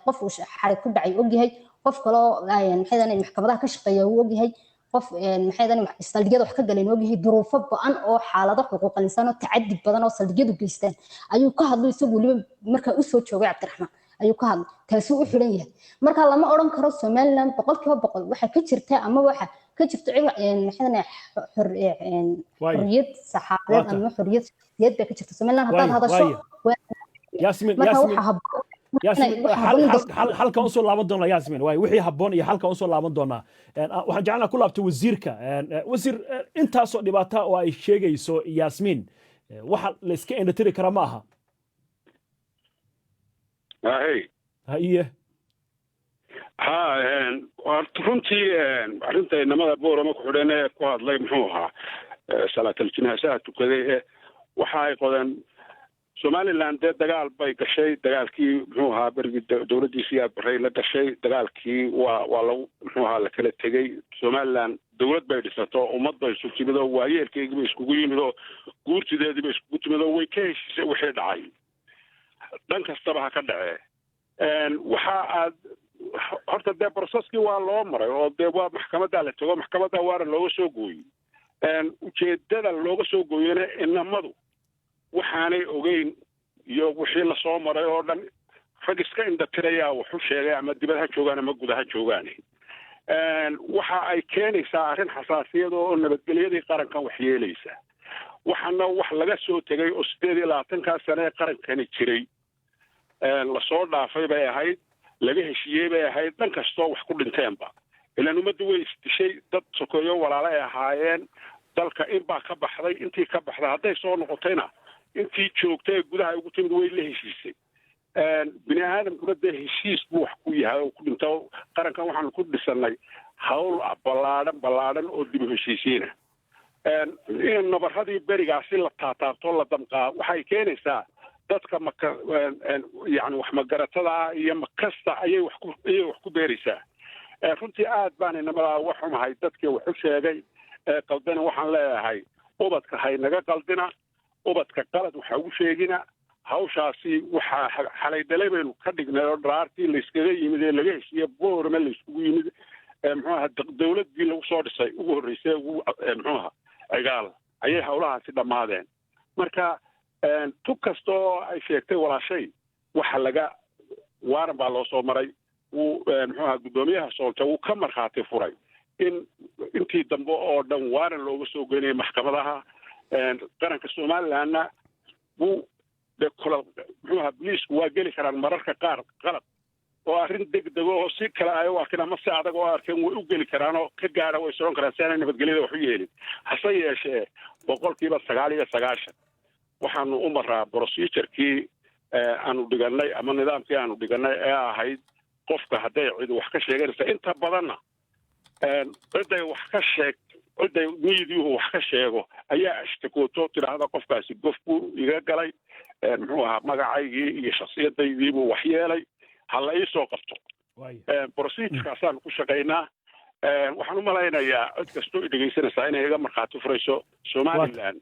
Speaker 7: qof uu xarig ku dhacay ogyahay, qof kaloo maxay maxkamadaha ka shaqeeya uu ogyahay, qof maxay saldhigyada wax ka galeen ogyahay. Duruufo ba-an oo xaalado xuquuqal insaan oo tacadi badan oo saldhigyadu geystaan ayuu ka hadlo. Isagu weliba markaa usoo joogay Cabdiraxmaan ayuu ka hadlay, taasuu u xidhan yahay. Marka lama odhan karo Somaliland 100% waxaa ka jirta ama waxa ka jirta maxay xorriyad saxaafadeed ama xorriyad shakhsiyeed baa ka jirta Somaliland haddaad hadasho.
Speaker 1: Yasmin,
Speaker 7: marka
Speaker 1: Yasmin,
Speaker 7: waxa habboon
Speaker 1: Yasmin, halkan usoo laaban doonaa. Yasmin, waay wixii habboon iyo halkan usoo laaban doonaa. Waxaan jecelnaa ku laabtay wasiirka. Wasiir, intaasoo dhibaata oo ay sheegayso Yasmin, waxa la iska indhatiri kara ma aha.
Speaker 5: Hey.
Speaker 1: Haye.
Speaker 5: Ha, runtii arrinta inamada Boorama ku xidhan ee ku hadlay, muxuu ahaa, salaatal jinaasaha tukaday ee waxa ay qodeen, Somaliland dee dagaal bay gashay. Dagaalkii, muxuu ahaa, berigii dowladdiisii Abaray la gashay dagaalkii, waa lagu, muxuu ahaa, la kala tegey. Somaliland dowlad bay dhisato, ummad bay isu timid oo waayeelkeygii bay iskugu yimid oo guurtideedii bay iskugu timid oo way ka heshiisay wixii dhacay, dhan kastaba ha ka dhacee. Waxa aad horta dee processkii waa loo maray oo dee waa maxkamaddaa la tego, maxkamadda waana looga soo gooyey. Ujeedada looga soo gooyena inamadu waxaanay ogeyn iyo wixii lasoo maray oo dhan rag iska indhatirayaa waxu sheegay, ama dibad ha joogaan ama guda ha joogaan. Waxa ay keenaysaa arrin xasaasiyad oo nabadgelyadii qarankan wax yeelaysa. Waxaana wax laga soo tegay oo 28-kaa sane ee qarankani jiray lasoo dhaafay bay ahayd, laga heshiiyey bay ahayd, dhan kastoo wax ku dhinteenba. Ilaan ummaddu way isdishay, dad sokeeyo walaalo ay ahaayeen. Dalka in baa ka baxday, intii ka baxday hadday soo noqotayna intii joogtay ee gudaha ugu timid way la heshiisay. Bini aadamkuna dee heshiis buu wax ku yahay oo ku dhinto. Qarankan waxaanu ku dhisanay hawl ballaadhan ballaadhan oo dib u heshiisiina. In nabaradii berigaasi la taataabto, la damqaa, waxay keenaysaa dadka maka, yani wax magaratada ah iyo makasta ayay wax ku beeraysaa. Runtii aad baan inamadaa uga xumahay dadkii wax u sheegay qaldana. Waxaan leeyahay, ubadka haynaga qaldina, ubadka qalad waxa ugu sheegina. Hawshaasi waxaa xalay dhalay baynu ka dhignay oo dharaartii layskaga yimid ee laga heshiiye Boorame layskugu yimid, muxuu aha, dowladdii lagu soo dhisay ugu horreysay, ugu muxuu aha, Cigaal, ayay hawlahaasi dhammaadeen. Marka tug kasta oo ay sheegtay walaashay waxa laga waaran baa loo soo maray. Wuu muxuu aha, guddoomiyaha SOLJA wuu ka markhaati furay in intii dambe oo dhan waaran looga soo geynayay maxkamadaha qaranka Somalilandna. Wuu de kula muxuu aha, boliisku waa geli karaan mararka qaar qalab oo arrin degdego oo si kale ay u arkin ama si adag oo arkeen way u geli karaan oo ka gaara way socon karaan si aanay nabadgelyada wax u yeelin. Hase yeeshee 99% waxaanu u maraa procedure-kii aanu dhiganay ama nidaamkii aanu dhiganay ee ahayd qofka hadday cid wax ka sheeganaysa. Inta badanna ciday wax ka sheeg, ciday miidiyuhu wax ka sheego ayaa ashtakooto, tidhaahda qofkaasi gof buu iga galay, muxuu ahaa, magacaygii iyo shakhsiyadaydii buu wax yeelay, ha la ii soo qabto. Procedure-kaasaanu ku shaqaynaa. Waxaan u malaynayaa cid kastoo i dhegaysanaysaa inay iga markhaati furayso Somaliland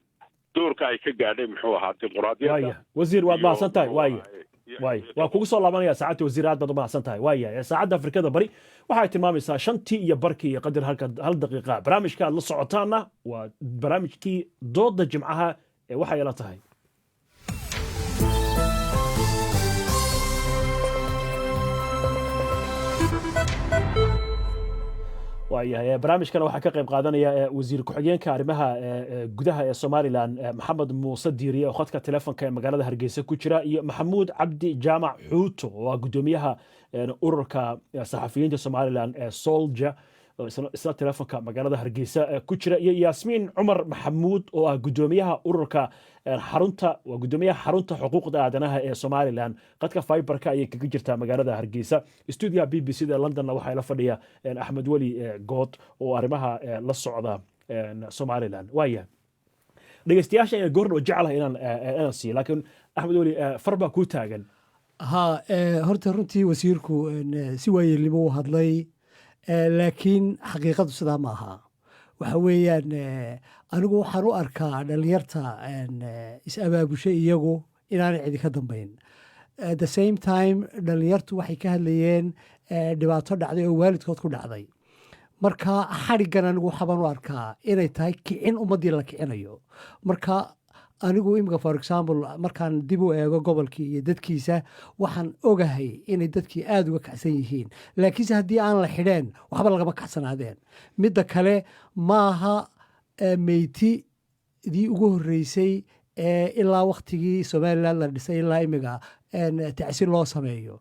Speaker 5: doorka ay ka gaadhay, muxuu ahaa, dimuqraadiyadda.
Speaker 1: Wasiir, waad mahadsan tahay. Waaya, waa kugu soo laabanaya saacadda. Wasiir, aad baad u mahadsan tahay. Waaya, saacadda Afrikada Bari waxay tilmaamaysaa 5:30 iyo qadar halka hal daqiiqa. Barnaamijka aad la socotaanna waa barnaamijkii dooda Jimcaha ee waxay la tahay. Waayahay, barnaamijkan waxaa ka qayb qaadanaya wasiir ku-xigeenka arrimaha gudaha ee Somaliland, Maxamed Muuse Diiriye, oo khadka telefonka ee magaalada Hargeysa ku jira, iyo Maxamuud Cabdi Jaamac Xuuto, oo ah guddoomiyaha ururka saxafiyiinta Somaliland ee SOLJA, oo isla telefonka magaalada Hargeysa ku jira, iyo Yaasmiin Cumar Maxamuud, oo ah guddoomiyaha ururka xarunta, waa guddoomiyaha xarunta xuquuqda aadanaha ee Somaliland. Qadka Viberka ayay kaga jirtaa magaalada Hargeysa. Stuudiyaha BBC da Londonna waxaa la fadhiya Axmed Weli Good, oo arrimaha la socda Somaliland. Waaya, dhegeystayaasha ayaan goorna jeclahay inaan siiyo, laakiin Axmed Weli, far baa kuu taagan.
Speaker 8: Ha, horta runtii wasiirku si waayeelnimo u hadlay, laakiin xaqiiqadu sidaa ma aha. Waxa weeyaan, anigu waxaan u arkaa dhalinyarta is-abaabushay iyagu inaanay cidi ka dambayn. At the same time, dhalinyartu waxay ka hadlayeen dhibaato dhacday oo waalidkood ku dhacday. Marka xadhiggan anigu waxabaan u arkaa inay tahay kicin ummaddii la kicinayo. Marka anigu imika, for example, markaan dib u eego gobolkii iyo dadkiisa, waxaan ogahay inay dadkii aada uga kacsan yihiin, laakiinse haddii aan la xidheen waxba lagama kacsanaadeen. Midda kale, maaha meytidii ugu horreysay ee ilaa waktigii Somaliland la dhisay ilaa imiga tacsi loo sameeyo.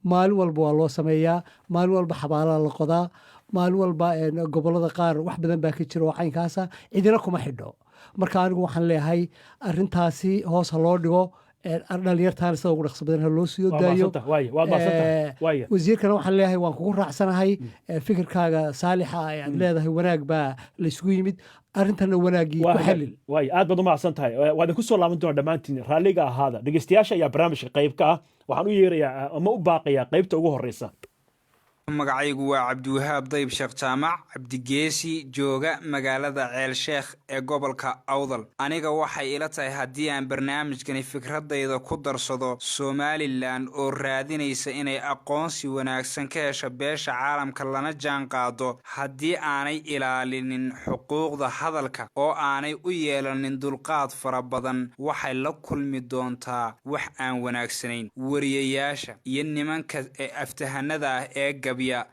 Speaker 8: Maalin walba waa loo sameeyaa, maalin walba xabaalaa la qodaa, maalin walba gobolada qaar wax badan baa ka jira oo caynkaasa, cidina kuma xidho. Marka anigu waxaan leeyahay arrintaasi hoos ha loo dhigo, dhalinyartaana sida ugu dhaqso badan ha loo soo daayo. Wasiirkana waxaan leeyahay, waan kugu raacsanahay fikirkaaga saalixa ee aad leedahay, wanaag baa laysugu yimid, arrintana wanaaggii ku xalil.
Speaker 1: Waay, aad baad u mahadsan tahay. Waa idinku soo laaban doonaa dhammaantiin, raalliga ahaada. Dhegeystayaasha ayaa barnaamijka qayb ka ah. Waxaan u yeerayaa ama u baaqayaa qaybta ugu horeysa.
Speaker 9: Magacaygu waa Cabdiwahaab Dayb Sheekh Jaamac Cabdigeesi, jooga magaalada Ceel Sheekh ee gobolka Awdal. Aniga waxay ila tahay, haddii aan barnaamijkani fikradayda ku darsado, Somaliland oo raadinaysa inay aqoonsi wanaagsan ka hesho beesha caalamka lana jaan qaado, haddii aanay ilaalinin xuquuqda hadalka oo aanay u yeelanin dulqaad fara badan, waxay la kulmi doontaa wax aan wanaagsanayn. Wariyayaasha iyo nimanka aftahanada ah ee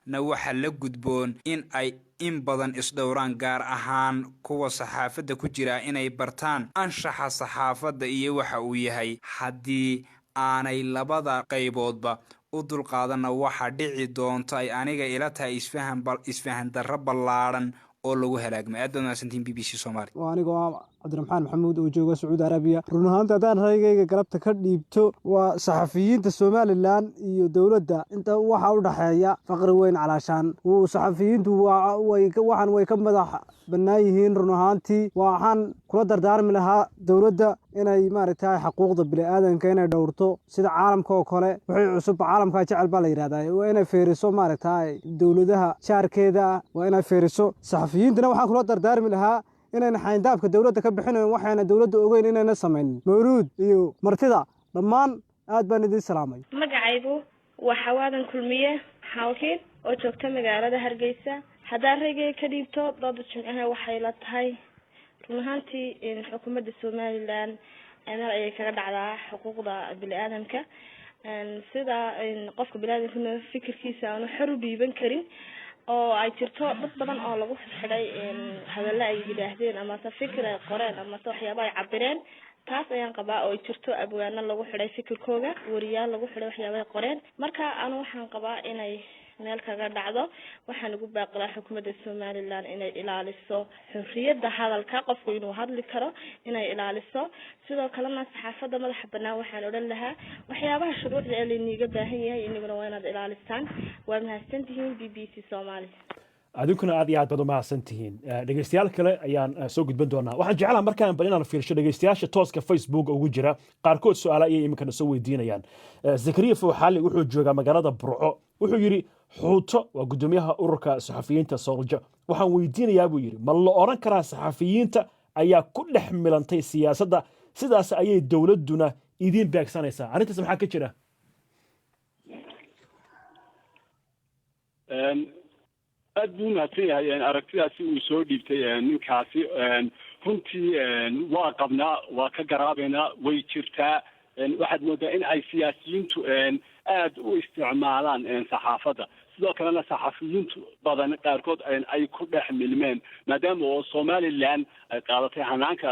Speaker 9: na waxaa la gudboon in ay in badan isdhowraan, gaar ahaan kuwa saxaafadda ku jira inay bartaan anshaxa saxaafadda iyo waxa uu yahay. Haddii aanay labada qayboodba u dulqaadanna, waxaa dhici doonto ay aniga ila tahay isfahan darro ballaadhan oo lagu halaagmay. Aad baad mahadsantiin BBC Soomaali.
Speaker 10: Anigoo Cabdiraxmaan Maxamuud oo jooga Sacuudi Arabiya. Run ahaanta haddaan raygayga galabta ka dhiibto, waa saxafiyiinta Somalilan iyo dowladda inta waxaa u dhexeeya faqri weyn. Calaashaan saxafiyiintu waxaan way ka madax bannaan yihiin. Run ahaantii waxaan kula dardaarmi lahaa dowladda inay maaragtay xaquuqda bini'aadanka inay dhowrto, sida caalamka oo kale. Wixii cusub caalamkaa jecel baa la yidhahdaa. Waa inay fiiriso maaragtay dowladaha jaarkeeda, waa inay fiiriso. Saxafiyiintana waxaan kula dardaarmi lahaa inayna xayndaabka dowladda ka bixinayn, waxayna dowladda ogeyn inayna samaynin. Mawluud iyo martida dhammaan aad baan idiin salaamay.
Speaker 11: Magacaygu waa Xawaadan Kulmiye Xawkiin oo joogta magaalada Hargeysa. Haddaan raygay ka dhiibto dooda Jimcaha, waxay la tahay run ahaantii in xukuumadda Somalilan meel ayay kaga dhacdaa xuquuqda bini-aadamka, sida qofka bini-aadamkuna fikirkiisa aanu xor u dhiiban karin, oo ay jirto dad badan oo lagu xidhay hadallo ay yidhaahdeen amase fikir ay qoreen amase waxyaaba ay cabireen. Taas ayaan qabaa, oo ay jirto abwaano lagu xidhay fikirkooga, wariyaal lagu xidhay waxyaaba ay qoreen. Marka anu waxaan qabaa inay meel kaga dhacdo. Waxaan ugu baaqilaa xukuumadda Somalilan inay ilaaliso xorriyadda hadalka, qofku inuu hadli karo inay ilaaliso. Sidoo kalena saxaafadda madaxa banaan waxaan odhan lahaa waxyaabaha shuruucda ee layniiga baahan yahay inaguna waa inaad ilaalisaan. Waa mahadsantihiin BBC Soomaali.
Speaker 1: Adinkuna aad iyo aad baad u mahadsan tihiin. Dhegeystayaal kale ayaan soo gudban doonaa. Waxaan jeclaha markaan bal inaan fiirsho dhegeystayaasha tooska Facebook ugu jira. Qaarkood su-aala ayay iminkana soo weydiinayaan. Zakariya Fowxaali wuxuu joogaa magaalada Burco. Wuxuu yidhi, Xuuto waa guddoomiyaha ururka saxafiyiinta Soolja, waxaan weydiinayaa buu yidhi, ma la odhan karaa saxafiyiinta ayaa ku dhex milantay siyaasadda, sidaas ayay dowladduna idiin beegsanaysaa? Arrintaas maxaa ka jira?
Speaker 6: Aad buu umahadsan yahay aragtidaasi uu soo dhiibtay ninkaasi. Runtii waa qabnaa, waa ka garaabaynaa, way jirtaa. Waxaad moodaa in ay siyaasiyiintu aad u isticmaalaan saxaafadda, sidoo kalena saxafiyiintu badan qaarkood ay ku dhex milmeen, maadaama oo Somaliland ay qaadatay hanaanka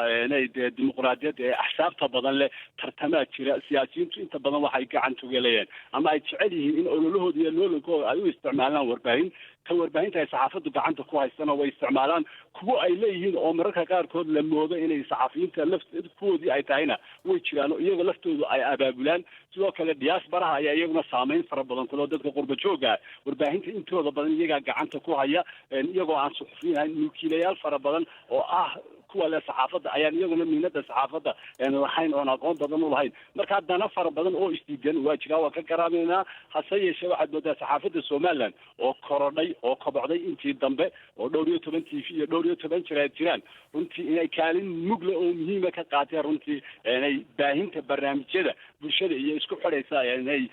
Speaker 6: dee dimuqraadiyadda ee axsaabta badan leh. Tartamaa jira, siyaasiyiintu inta badan waxay gacan tugalayeen ama ay jecel yihiin in ololahooda iyo loologooda ay u isticmaalaan warbaahin. Ta warbaahinta ay saxaafaddu gacanta ku haystana way isticmaalaan, kuwo ay leeyihiin oo mararka qaarkood la moodo inay saxafiyiinta laf kuwoodii ay tahayna way jiraan, oo iyaga laftoodu ay abaabulaan. Sidoo kale diaspora-ha ayaa iyaguna saameyn fara badan kuloo dadka qurba jooga warbaahinta intooda badan iyagaa gacanta ku haya, iyagoo aan suxufiyin ahayn. Milkiilayaal fara badan oo ah kuwa le saxaafadda ayaan iyaguna mihnada saxaafadda lahayn oon aqoon badan u lahayn. Marka dana fara badan oo isdiidan waa jiraa, waa ka garaameynaa. Hase yeeshee waxaad moodaa saxaafadda Somaliland oo korodhay oo kobocday intii dambe, oo dhowr iyo toban TV iyo dhowr iyo toban jiraad jiraan, runtii inay kaalin mugle oo muhiima ka qaateen runtii inay baahinta barnaamijyada bulshada iyo isku xidhaysa inay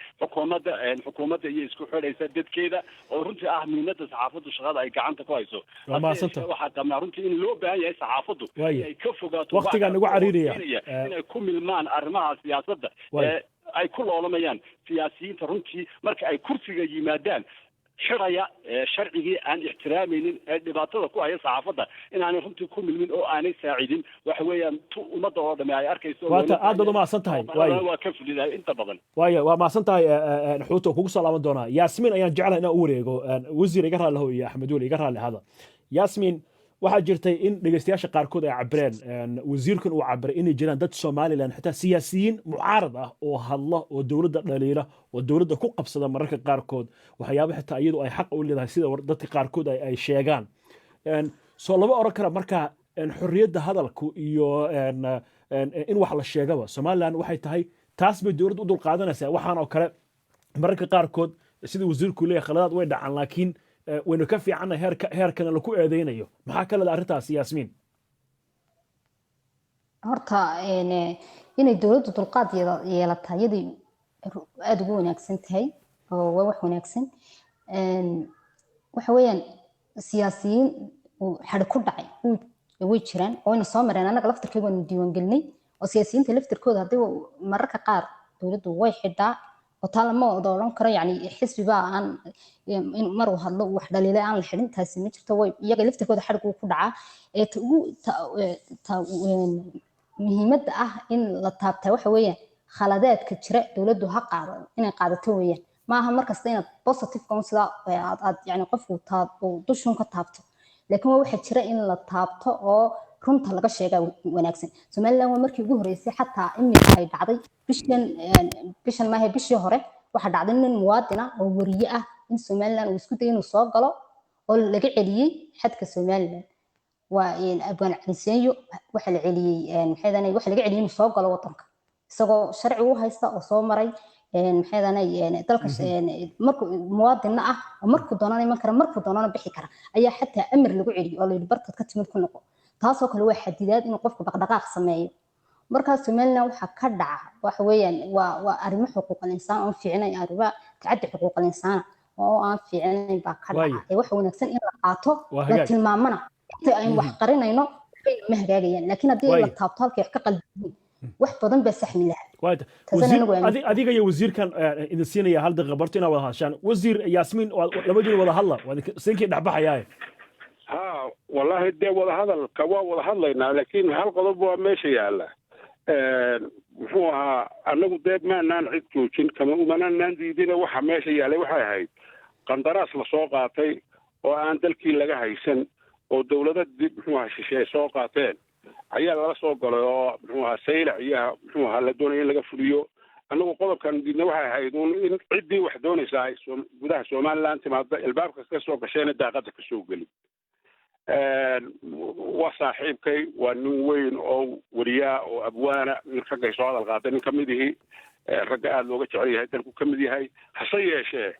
Speaker 6: xukuumadda iyo isku xidhaysa dadkeeda, oo runtii ah mihnada saxaafaddu shaqada ay gacanta ku hayso.
Speaker 1: Waa mahadsantahay.
Speaker 6: Waxaa qabnaa runtii in loo baahan yahay saxaafaddu inay ka fogaato
Speaker 1: Waqtigaa nagu cariiraya.
Speaker 6: inay ku milmaan arrimaha siyaasadda ee ay ku loolamayaan siyaasiyiinta. Runtii marka ay kursiga yimaadaan xidhaya sharcigii aan ixtiraamaynin ee dhibaatada ku haya saxaafadda, inaanay runtii ku milmin oo aanay saacidin. Waxa weeyaan tu ummadda oo dhami ay arkayso.
Speaker 1: Waata, aad baad u mahadsan tahay.
Speaker 6: Waayo waa ka fulidahay inta badan.
Speaker 1: Waayo, waa mahadsan tahay Xuuto, kugu soo laaban doonaa. Yaasmiin ayaan jeclahay inaan u wareego. Wasiir iga raalli ahow iyo Axmed Weli iga raalli ahada. Yaasmiin, waxaa jirtay in dhegeystayaasha qaarkood ay cabireen, wasiirkan uu cabiray, inay jiraan dad Somaliland, xitaa siyaasiyiin mucaarad ah oo hadla oo dowladda dhaliila oo dowladda ku qabsada mararka qaarkood waxyaabo xitaa iyadu ay xaq u leedahay, sida dadka qaarkood ay sheegaan. Soo lama oran kara marka xorriyadda hadalku iyo in wax la sheegaba Somaliland waxay tahay taas bay dowladda u dulqaadanaysaa? Waxaan oo kale mararka qaarkood, sida wasiirku leeyahay, khaladaad way dhacaan, laakiin waynu ka fiicannahay heerka heerkana laku eedeynayo. Maxaa ka leeda arrintaas, Yaasmiin?
Speaker 7: Horta inay dowladdu dulqaad yeelataa iyadii aada ugu wanaagsan tahay oo waa wax wanaagsan. Waxa weeyaan siyaasiyiin uu xadhi ku dhacay way jiraan oo wayna soo mareen. Annaga laftarkeyga waanu diiwaangelinay oo siyaasiyiinta laftarkooda haddii mararka qaar dowladdu way xidhaa, oo taa lama wada odhan karo yani xisbi baa aan in mar uu hadlo wax dhaliilay aan la xidhin, taasi ma jirto. Way iyaga laftarkooda xadhig uu ku dhacaa. Ee ta ugu ta muhiimadda ah in la taabtaa waxa weeyaan khaladaadka jira dowladdu ha qaado, inay qaadato weeyaan. Maaha markasta inaad positive un sidaa aad yani qofku uu dushun ka taabto, laakiin waa waxa jira in la taabto oo Runta laga sheegaa wanaagsan. Somaliland waa markii ugu horeysay xataa iminka ay dhacday bishan, bishan maahe, bishii hore waxaa dhacday nin muwaadina oo wariye ah in Somaliland uu isku dayay inuu soo galo oo laga celiyey xadka Somaliland. Waa Abwaan Calisenyo. Waxa la celiyey, maxay, waxa laga celiyey inuu soo galo wadanka isagoo sharci u haysta oo soo maray, maxay, dalka markuu muwaadinna ah oo markuu doonana iman kara, markuu doonana bixi kara, ayaa xataa amar lagu celiyey oo la yidhi bartaad ka timid ku noqo. Taasoo kale waa xadidaad inuu qofku dhaqdhaqaaq sameeyo. Markaa Somaliland waxaa ka dhaca waxa weeyaan waa arrimo xuquuqal insaan oon fiicnayn, arrimo tacaddi xuquuqal insaana oo aan fiicnayn baa ka dhaca. Ee waxa wanaagsan in la qaato, la tilmaamana. Inta aynu wax qarinayno ma hagaagayaan, laakiin haddii la taabto halkay wax ka qalbiyiin, wax badan baa saxmi lahaa.
Speaker 1: Adiga iyo wasiirkan idin siinaya hal daqiiqa barto inaad wada hadashaan. Wasiir Yaasmiin, labadiina wada hadla, waa sinkii dhexbaxayaaye.
Speaker 5: Ha, wallahi dee wadahadalka waa wada hadlaynaa, laakiin hal qodob waa meesha yaalla. Muxuu ahaa, annagu dee maanaan cid joojin kama umanaanaan diidina. Waxa meesha yaallay waxay ahayd qandaraas lasoo qaatay oo aan dalkii laga haysan oo dawlada dib, muxuu ahaa, shisheeye soo qaateen ayaa lala soo galay oo, muxuu ahaa, Saylac iyo, muxuu ahaa, la doonaya in laga fuliyo. Annagu qodobkan diidna waxay ahayd un in ciddii wax doonaysaa ay gudaha Somaliland timaado, albaabka ka soo gasheena daaqada ka soo gelin. Waa saaxiibkay, waa nin weyn oo wariyaa oo abwaana, nin raggay soo hadal qaaday nin kamid ihi, ragga aada looga jecel yahay dalku ka mid yahay. Hase yeeshee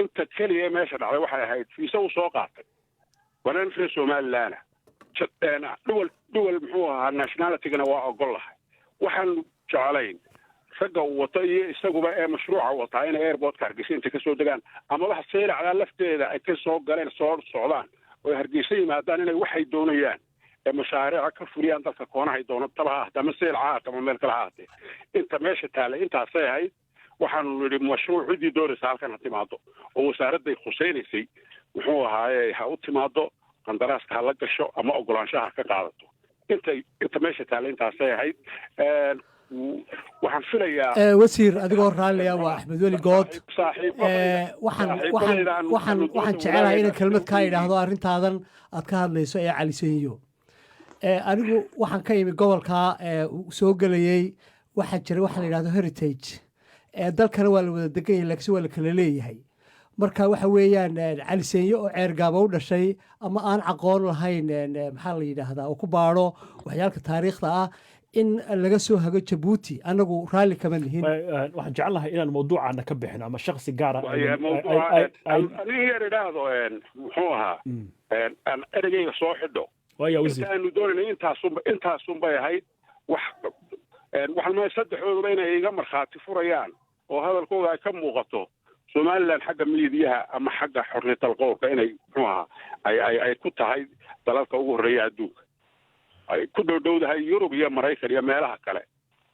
Speaker 5: inta keliya meesha dhacday waxay ahayd fiisa uu soo qaatay, waana nin reer Somaliland, dual, muxuu ahaa, nationalitygana waa ogol lahay. Waxaanu jeclayn ragga uu wato iyo isaguba ee mashruuca wataa inay airportka Hargeysa intay kasoo degaan amaba Saylacdaa lafteeda ay ka soo galeen soo socdaan oo Hargeysa yimaadaan inay waxay doonayaan ee mashaariica ka fuliyaan dalka koonahay doono taba ha ahaatee ama Saylac ha ahaatee ama meel kale ha ahaatee. Inta meesha taallay intaasay ahayd. Waxaanu nidhi mashruuc ciddii doonaysa halkan ha timaado oo wasaaradday khusaynaysay, muxuu ahaaye, ha u timaado, qandaraaska ha la gasho ama ogolaanshaha ha ka qaadato. Inta meesha taallay intaasay ahayd. Waxaan filayaa
Speaker 8: Wasiir, adigoo raalliya, waa Axmed Weli Good. Waxaan jecelahay inaan kelmad kaa idhaahdo arrintaadan aad ka hadlayso ee Calisenyo. Anigu waxaan ka imi gobolkaa soo gelayey. Waxaa jiray waxa la yidhahdo heritage. Dalkana waa la wada degan yahay, laakiinse waa la kala leeyahay. Marka waxa weeyaan Calisenyo oo Ceergaaba u dhashay ama aan aqoon lahayn, maxaa la yidhaahdaa, oo ku baadho waxyaalka taariikhda ah in laga soo hago Jabuuti, anagu raalli kama nihin.
Speaker 1: Waxaan jecel lahay inaan mawduucaana ka bixin ama shaksi gaara.
Speaker 5: Aniga yar idhaahdo, muxuu ahaa, aan ereyga soo xidho.
Speaker 1: Waya, wasiir.
Speaker 5: Intaanu doonayna intaasun bay ahayd. Wax waxaan ma saddexdooduba inay iga markhaati furayaan oo hadalkooda ay ka muuqato Somaliland xagga miidiyaha ama xagga xorriyatal qowlka inay, muxuu ahaa, ay ku tahay dalalka ugu horreeya adduunka, ay ku dhowdhowdahay Yurub iyo Maraykan iyo meelaha kale.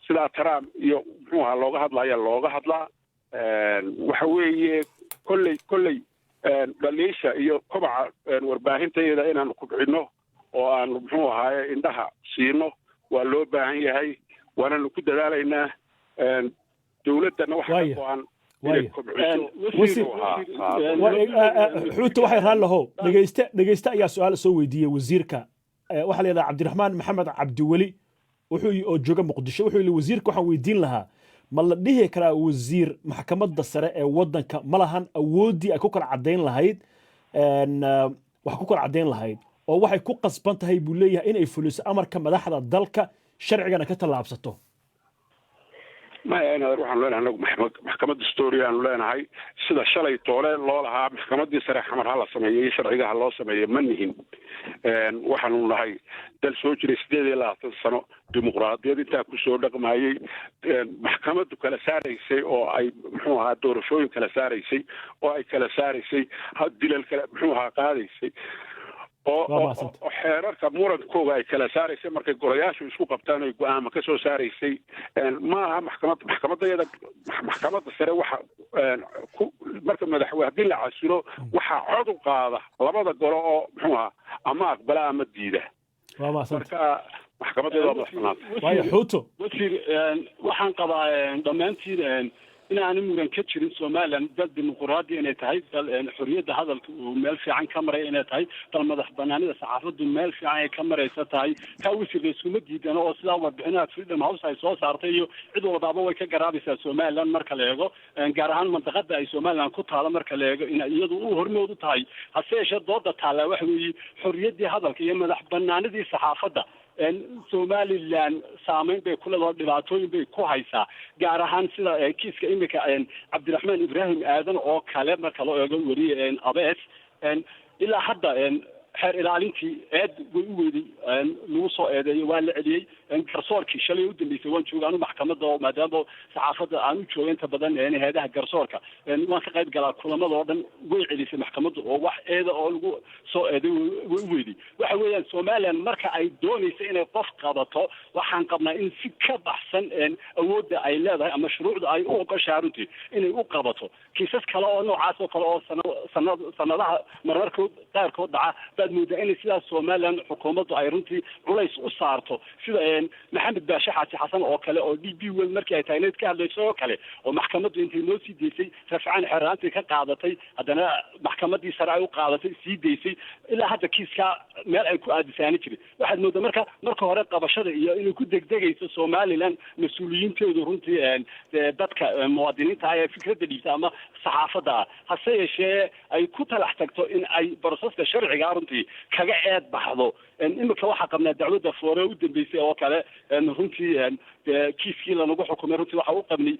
Speaker 5: Sidaa Trump iyo, muxuu ahaa, looga hadlaya looga hadlaa. Waxa weeye kolley dhaliisha iyo kobaca warbaahintayada inaanu kubcinno oo aanu, muxuu ahaaye, indhaha siino waa loo baahan yahay, waananu ku dadaalaynaa. Dowladdana waxa ka go-an inay kobciso.
Speaker 1: Xuuta, waxay raalli lahow, dhegeyste ayaa su-aal soo weydiiyey wasiirka. Waxaa la yidhaha Cabdiraxmaan Maxamed Cabdiweli, wuxuu oo jooga Muqdisho. Wuxuu yidhi: "Wasiirka waxaan weydiin lahaa, ma la dhihi karaa wasiir maxkamadda sare ee waddanka ma lahan awooddii ay ku kala caddayn lahayd, wax ku kala caddayn lahayd, oo waxay ku qasban tahay buu leeyahay inay fuliso amarka madaxda dalka, sharcigana ka tallaabsato?"
Speaker 5: Maya, inadeer, waxaanu leenahay anagu maxkamad dastuuri aanu leenahay. Sida shalay toole loo lahaa maxkamadii sare Xamar ha la sameeyo iyo sharciga ha loo sameeyo, ma nihin. Waxaanu nahay dal soo jiray 28 sano, dimuqraadiyad intaa kusoo dhaqmayey, maxkamaddu kala saaraysay oo ay, muxuu ahaa, doorashooyin kala saaraysay oo ay kala saaraysay dilal kale, muxuu ahaa, qaadaysay oo xeerarka murankooga ay kala saaraysay markay golayaashu isku qabtaan ay go-aama ka soo saaraysay. Ma aha maxkamad maxkamadayada maxkamadda sare waxa ku marka madaxweyne haddii la casilo waxaa cod u qaada labada golo oo, muxuu ahaa, ama aqbala ama diida. Marka maxkamadeeda waa madax banaanta.
Speaker 1: Waayo, Xuuto.
Speaker 6: Wasiir, waxaan qabaa dhammaantiin. Inaanu muran ka jirin Somaliland dal dimuquraadi inay tahay, dal xorriyadda hadalka uu meel fiican ka maray inay tahay, dal madax banaanida saxaafaddu meel fiican ay ka maraysa tahay, taa wasiir layskuma diidano. Oo sidaa warbixinaha Freedom House ay soo saartay iyo cid walbaaba way ka garaabaysaa Somaliland marka la eego, gaar ahaan mandaqada ay Somaliland ku taalo marka la eego, in iyadu u hormood u tahay. Hase yeeshee, dooda taallaa waxa weeye xorriyaddii hadalka iyo madax banaanidii saxaafadda Somaliland saameyn bay ku leedaho, dhibaatooyin bay ku haysaa, gaar ahaan sida kiiska imika Cabdiraxmaan Ibraahim Aadan oo kale marka loo eego, weriye Abees. Ilaa hadda xeer ilaalintii eed way u weyday lagu soo eedeeyo, waa la celiyey. Garsoorkii shalay u dambeysay waan jooga anu maxkamadda, oo maadaama saxaafadda aan u jooga inta badan heedaha garsoorka waan ka qayb galaa kulamada oo dhan, way celisay maxkamaddu oo wax eeda oo lagu soo eeday way u weyday. Waxa weeyaan, Somaliland marka ay doonaysa inay qof qabato, waxaan qabnaa in si ka baxsan awoodda ay leedahay ama shuruucda ay u ogoshahay runtii inay u qabato. Kiisas kale oo noocaas oo kale oo sana sanadaha marmarkood qaarkood dhaca baad moodaa inay sidaas Somaliland xukuumaddu ay runtii culays u saarto, sida Maxamed Baashe Xaaji Xasan oo kale oo DP World markii ay taagneed ka hadlayso oo kale, oo maxkamaddu intay noo sii deysay, rafcaan xeraantii ka qaadatay, haddana maxkamaddii sare ay u qaadatay, sii deysay. Ilaa hadda kiiskaa meel ay ku aadisaani jirin. Waxaad moodaa marka hore qabashada iyo inay ku degdegayso Somaliland mas-uuliyiinteedu runtii dadka muwaadiniinta ah ee fikradda dhiibta ama saxaafadda ah, hase yeeshee ay ku talax tagto in ay processka sharciga runtii kaga eed baxdo. Imika waxaa qabnaa dacwadda Foore u dambeysay oo kale, runtii kiiskii lanagu xukumay runtii waxa u qabnay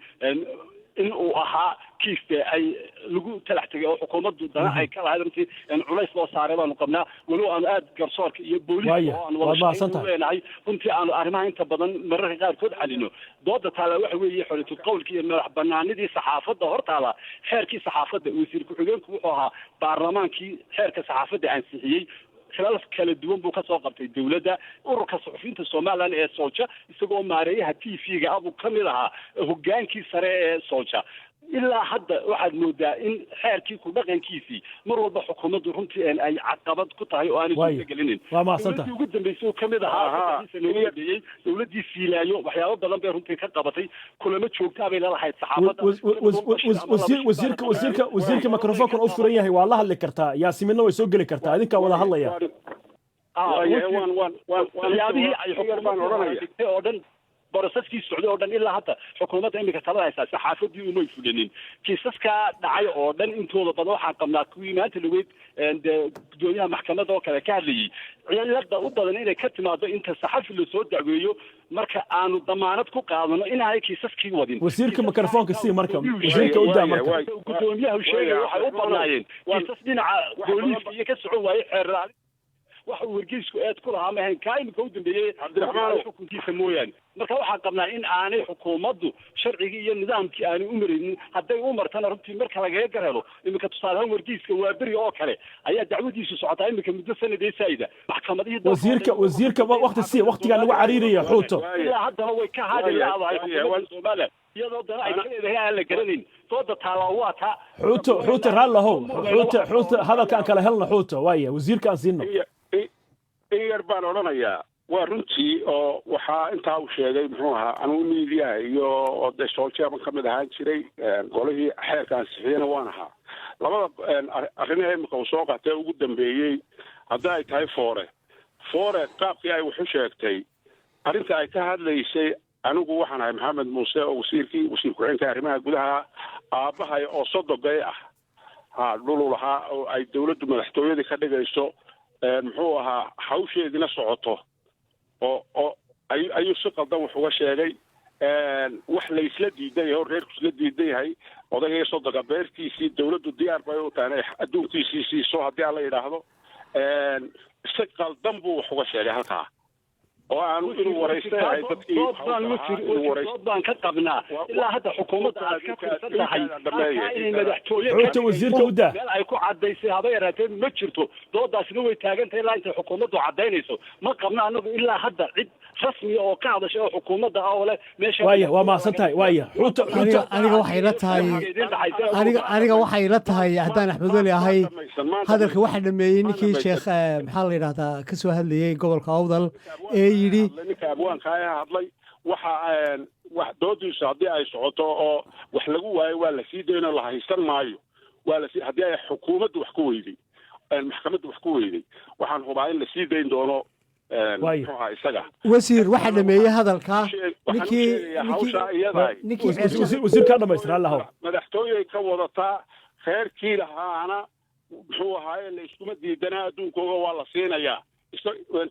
Speaker 6: in uu ahaa kiis dee ay lagu talax tegay oo xukuumaddu dana ay ka lahayd, runtii culays loo saaray baanu qabnaa, walow aanu aada garsoorka iyo booliiska oo aanu wada shaqayn leenahay runtii aanu arrimaha inta badan mararka qaarkood xalino. Dooda taala waxa weeye xorriyatul qowlka iyo madax banaanidii saxaafadda hortaala. Xeerkii saxaafadda, wasiir ku-xigeenku wuxuu ahaa baarlamaankii xeerka saxaafadda ansixiyey, xilal kala duwan buu kasoo qabtay dowladda. Ururka suxufiyiinta Somaliland ee SOLJA, isagoo maareeyaha TV-ga ah buu ka mid ahaa hogaankii sare ee SOLJA. Ilaa hadda waxaad moodaa in xeerkii ku dhaqankiisii mar walba xukuumaddu runtii ay caqabad ku tahay oo aanay suurtagelinin.
Speaker 1: Waa mahadsantahay.
Speaker 6: Dowladdii ugu dambeysay uu kamid ahaa 3dii sano ugu dambeeyey, dowladdii Siilaayo, waxyaabo badan bay runtii ka qabatay, kulamo joogtaa bay lalahayd saxaafadda.
Speaker 1: Wasiirka microphone u furan yahay, waa la hadli kartaa. Yaasiminna way soo geli kartaa, idinkaa wada hadlaya.
Speaker 6: Waxyaabihii ay xukuumaddu dhigtay oo dhan, processkii socday oo dhan, ilaa hadda xukuumadda imika talada haysaa saxaafadii umay fulinin. Kiisaskaa dhacay oo dhan intooda badan waxaan qabnaa kuwii maanta laweyd dee gudoomiyaha maxkamadda oo kale ka hadlayay, cilada u badan inay ka timaado inta saxafi lasoo dacweeyo marka aanu damaanad ku qaadano inaanay kiisaskii wadin.
Speaker 1: Wasiirka microphoneka sii marka, wasiirka u daa marka.
Speaker 6: Gudoomiyaha sheegaya waxay u badnaayeen kiisas dhinaca booliiska iyo ka socon waayey xeer waxa uu wargeysku eed ku lahaa maahayn kaa imika u dambeeyey
Speaker 5: Cabdiraxmaan.
Speaker 6: Xukunkiisa mooyaane. Marka waxaan qabnaa in aanay xukuumaddu sharcigii iyo nidaamkii aanay u maraynin. Hadday u martana runtii marka lagaga gar helo, iminka tusaale ahaan wargeyska Waaberi oo kale ayaa dacwadiisu socotaa iminka muddo sanadee saa'ida maxkamadihii dalka.
Speaker 1: Wasiirka waqti sii, waqtigaa lagu cariiraya, Xuuto.
Speaker 6: Ilaa haddana way ka haadi laadahay xukuumadda Soomaaliya, iyadoo dana ay ka leedahay aan la garanayn. Dooda taalaa waa taa.
Speaker 1: Xuuto, Xuuto, raalli ahow. Xuuto, Xuuto, hadalkaan kala helna. Xuuto, waaya, wasiirka aan siino.
Speaker 5: In yar baan odhanayaa. Waa runtii oo waxaa intaa uu sheegay, muxuu ahaa, anugu miidiyaha iyo de SOLJA-ban ka mid ahaan jiray, golihii xeerka ansixiyena waan ahaa. Labada arrimaha imika uu soo qaatay ugu dambeeyey, hadda ay tahay Foore qaabkii ay wax u sheegtay, arrinta ay ka hadlaysay, anigu waxaan ahay Maxamed Muuse oo wasiirkii, wasiir ku-xigeenka arrimaha gudaha, aabbahay oo sodogay ah ha dhulu lahaa oo ay dawladdu madaxtooyadii ka dhigayso, muxuu ahaa, hawsheediina socoto oo ayuu si qaldan wax uga sheegay. Wax laysla diidan yahay oo reerku isla diidan yahay, odagay sodoga beertiisii dawladdu diyaar bay u tahay inay adduunkiisii siiso haddii aan la yidhaahdo. Si qaldan buu wax uga sheegay halkaa oo aanu inuu waraysta yahay dadkii.
Speaker 6: Dood baan ka qabnaa ilaa hadda xukuumadda aad ka tirsan tahay halkaa inay madaxtooye
Speaker 1: Xuuta, wasiirka u daa.
Speaker 6: Meel ay ku cadaysay haba yaraatee ma jirto. Doodaasina way taagan tahay ilaa intay xukuumaddu cadaynayso. Ma qabno anagu ilaa hadda cid rasmiya oo ka hadashay oo xukuumadda ah oo leh meesha.
Speaker 1: Waaya, waa mahadsan tahay. Waaya, Xuuta, Xuuta.
Speaker 8: Aniga waxay la tahay, aniga waxay la tahay, haddaan Axmed Weli ahay, hadalka waxaa dhameeyey ninkii sheekh maxaa la yidhahdaa ka soo hadlayey gobolka Awdal ee yidhi
Speaker 5: Ninka abwaanka ee hadlay waxa Wax doodiisu haddii ay socoto oo wax lagu waayo, waa la sii daynoo la haysan maayo. Waa la sii haddii ay xukuumaddu wax ku weyday, maxkamaddu wax ku weyday, waxaan hubaa in la sii dayn doono. Muxuu ahaa isaga?
Speaker 8: Wasiir, waxaa dhameeyey hadalka ninkii
Speaker 5: hawshaa iyada.
Speaker 8: Ninkii.
Speaker 1: Wasiirkaa dhamaystira allahow.
Speaker 5: Madaxtooyey ka wadataa reerkii lahaana, muxuu ahaaye, la iskuma diidanaa, adduunkooga waa la siinayaa.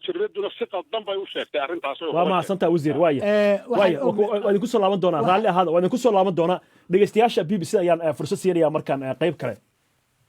Speaker 5: Jiraduna si qaldan bay u sheegtay arrintaas.
Speaker 1: Waa mahadsantaha, wasiir. Waaya, waa idinku soo laaban doonaa. Raalli ahaada, waa idinku soo laaban doonaa. Dhegeystayaasha BBC ayaan fursad siinaya markaan qayb kale.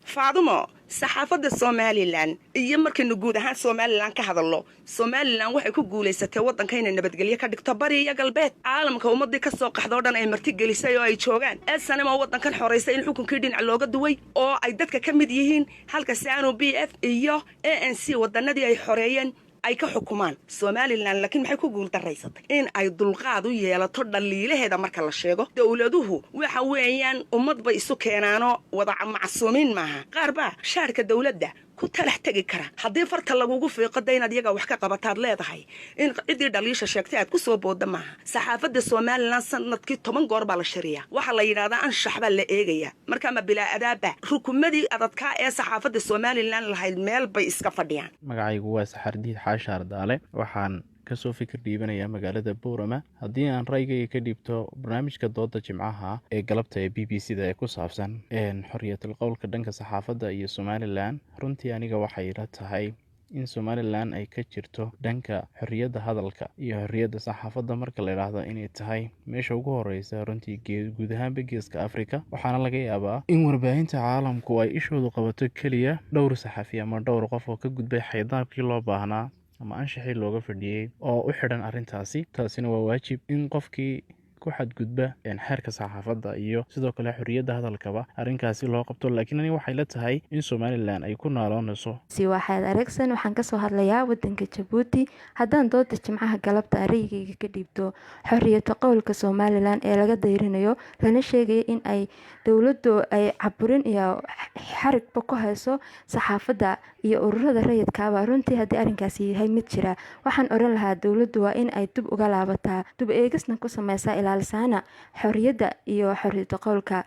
Speaker 2: Faadumo, saxaafadda Somaliland iyo markaynu guud ahaan Somaliland ka hadallo, Somaliland waxay ku guulaysatay waddanka inay nabadgelyo ka dhigto bari iyo galbeed. Caalamka ummaddii ka soo qaxdoo dhan ay marti gelisay oo ay joogaan. SNM oo waddankan xoraysay in xukunkii dhinac looga duway oo ay dadka ka mid yihiin, halka SANU PF iyo ANC waddanadii ay xoreeyeen ay ka xukumaan Somaliland. Laakiin maxay ku guuldaraysatay? In ay dulqaad u yeelato dhaliilaheeda marka la sheego. Dowladuhu waxa weeyaan ummad bay isu keenaanoo wada macsuumiin maaha. Qaar baa shaarka dowladda ku talax tegi kara. Haddii farta lagugu fiiqo da inaad iyaga wax ka qabataad leedahay, in ciddii dhaliisha sheegtay aad ku soo booda maaha. Saxaafadda Somaliland sanadkii 10 goor baa la shariyaa. Waxaa la yidhahdaa anshax baa la eegaya. Marka ma bilaa adaaba rukumadii adadkaa ee saxaafadda Somaliland lahayd meel bay iska fadhiyaan.
Speaker 3: Magacaygu waa Saxardiid Xaashaar Daale. Waxaan kasoo fikir dhiibanaya magaalada Boorama. Haddii aan ra'yigayga ka dhiibto barnaamijka dooda Jimcaha ee galabta ee BBC da ee ku saabsan xoriyatul qowlka dhanka saxaafadda iyo Somaliland, runtii aniga waxay ila tahay in Somaliland ay ka jirto dhanka xorriyadda hadalka iyo xorriyadda saxaafadda marka la idhaahdo inay tahay meesha ugu horeysa runtii guud ahaanba Geeska Africa. Waxaana laga yaabaa in warbaahinta caalamku ay ishoodu qabato keliya dhowr saxafi ama dhowr qof oo ka gudbay xaydaabkii loo baahnaa ama anshaxii looga fadhiyey oo u xidhan arrintaasi. Taasina waa waajib in qofkii ku xadgudba xeerka saxaafadda iyo sidoo kale xorriyadda hadalkaba arrinkaasi loo qabto. Laakiin aniga waxay la tahay in Somaliland ay ku naaloonayso.
Speaker 12: Si waxaad aragsan, waxaan kasoo hadlayaa wadanka Jabuuti. Haddaan dooda Jimcaha galabta araygayga ka dhiibto xoriyata qowlka Somaliland ee laga dayrinayo, lana sheegaya in ay dowladdu ay caburin iyo xarigba ku hayso saxaafadda iyo ururada rayidkaaba, runtii haddii arrinkaasi yahay mid jira, waxaan oran lahaa dowladdu waa in ay dib uga laabataa, dib eegisna ku sameysaa, ilaalisaana xoriyadda iyo xoriyata qowlka.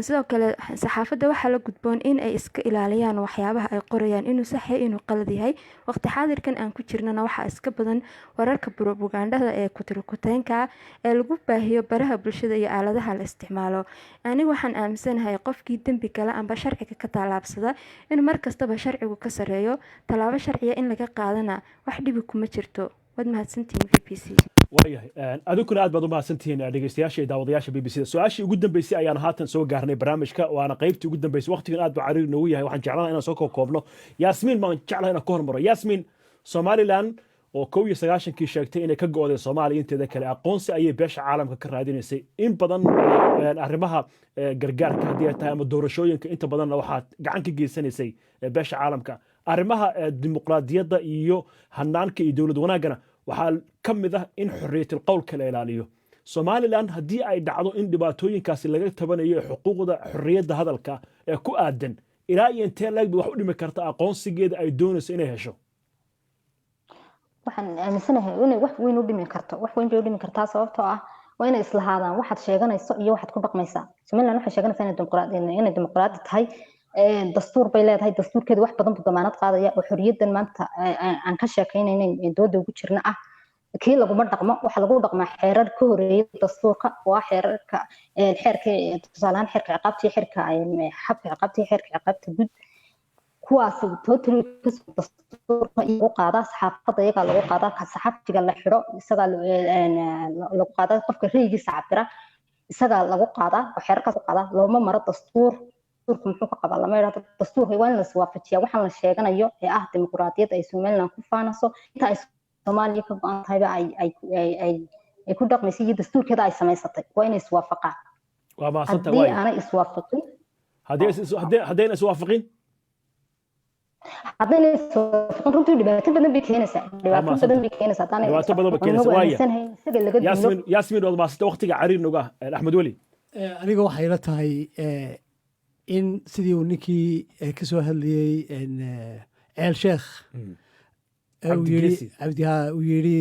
Speaker 12: Sidoo kale saxaafadda waxaa la gudboon in ay iska ilaaliyaan waxyaabaha ay qorayaan inuu saxya, inuu qalad yahay. Waqti xaadirkan aan ku jirnana waxaa iska badan wararka brobagandada ee kutirikuteenka ee lagu baahiyo baraha bulshada iyo aaladaha la isticmaalo. Anigu waxaan aaminsanahay qofkii dembi gala amba sharciga ka tallaabsada inuu markastaba sharcigu ka sareeyo, tallaabo sharciya in laga qaadana wax dhibi kuma jirto. Waad mahadsantihiin BBC.
Speaker 1: Waayahay, adinkuna aad baad u mahadsantihiin, dhegeystayaasha iyo daawadayaasha BBC da. Su-aashii ugu dambeysay ayaan haatan soo gaarnay barnaamijka, waana qaybtii ugu dambeysay. Waqtigan aad baa cariiri noogu yahay. Waxaan jeclahay inaan soo koobno. Yaasmiin baan jeclahay inaan ku hormaro. Yaasmiin, Somaliland oo 91-kii sheegtay inay ka go'day Soomaaliya inteeda kale, aqoonsi ayay beesha caalamka ka raadinaysay in badan, arrimaha gargaarka haddii ay tahay ama doorashooyinka, inta badanna waxaad gacan ka geysanaysay beesha caalamka. Arrimaha dimuqraadiyadda iyo hanaanka iyo dowlad wanaaggana waxaa ka mid ah in xorriyatul qowlka la ilaaliyo. Somaliland haddii ay dhacdo in dhibaatooyinkaasi laga tabanayo xuquuqda xorriyadda hadalka ee ku aadan, ilaa iyo intee leeg bay wax u dhimi karta aqoonsigeeda ay doonayso inay hesho?
Speaker 7: Waxaan aaminsanahay inay wax weyn u dhimi karto. Wax weyn bay u dhimi kartaa, sababtoo ah waa inay islahaadaan waxaad sheeganayso iyo waxaad ku dhaqmaysaa. Somaliland waxay sheeganaysaa inay dimuqraadi tahay, dastuur bay leedahay, dastuurkeeda wax badan buu damaanad qaadaya oo xorriyaddan maanta aan ka sheekaynayna dooda ugu jirna ah kii laguma dhaqmo. Waxaa lagu dhaqmaa xeerar ka horeeyay dastuurka oo ah xeerarka xeerka, tusaale ahaan xeerka ciqaabta iyo xeerka xabka ciqaabta iyo xeerka ciqaabta guud. Kuwaas totally dastuurka lagu qaadaa, saxaafadda iyagaa lagu qaadaa, ka saxafiga la xidho isagaa lagu qaadaa, qofka ra'yigiisa cabira isagaa lagu qaadaa oo xeerarkaas ku qaadaa. Looma maro dastuur. Dastuurka muxuu ka qabaa lama yidhahdo. Dastuurka waa in la iswaafajiyaa waxaan la sheeganayo ee ah dimuqraadiyadda ay Somaliland ku faanayso, inta ay Soomaaliya ka go-an tahayba ay ku dhaqmaysay iyo dastuurkeeda ay samaysatay, waa inay iswaafaqaan.
Speaker 1: Waa mahadsantahay.
Speaker 7: Haddii
Speaker 1: Waay.
Speaker 7: aanay iswaafaqin
Speaker 1: Haddayna iswaafaqin?
Speaker 7: Haddayna iswaafaqin, runtii dhibaato badan bay keenaysaa, dhibaato badan bay keenaysaa haddaanay
Speaker 1: Dhibaato badan bay
Speaker 7: iswaafaqin.
Speaker 1: keenaysaa.
Speaker 7: Anagu
Speaker 1: Waaya.
Speaker 7: aaminsanahay in isaga laga duulo.
Speaker 1: Yaasmin, Yaasmin, waad mahadsantay. Waqtiga cariir nooga ah. Axmed Weli.
Speaker 8: Aniga waxay ila tahay in sidii uu ninkii ka soo hadlayey Ceel Sheekh uu
Speaker 1: Cabdi
Speaker 8: yidhi
Speaker 1: Geesi.
Speaker 8: Cabdi, ha, uu yidhi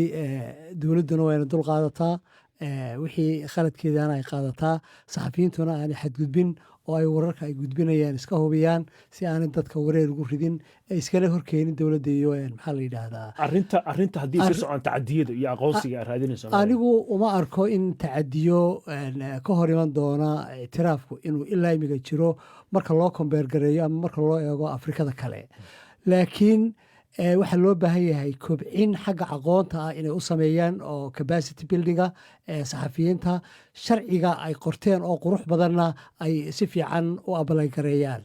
Speaker 8: dowladduna waa ina dul qaadataa. Wixii khaladkeedana ay qaadataa, saxafiyiintuna aanay xadgudbin oo ay wararka ay gudbinayaan iska hubiyaan, si aanay dadka wareer ugu ridin, ay iskala horkeenin dowladda iyo maxaa la yidhaahdaa.
Speaker 1: Arrinta haddii si socon tacadiyada iyo aqoonsiga aad raadinayso?
Speaker 8: Anigu uma arko in tacadiyo ka hor iman doona ictiraafku inuu ilaa imiga jiro, marka loo compare gareeyo ama marka loo eego Afrikada kale. Laakiin waxaa loo baahan yahay kobcin xagga aqoonta ah inay u sameeyaan oo capacity buildinga saxafiyiinta, sharciga ay qorteen oo qurux badanna ay si fiican u apply gareeyaan,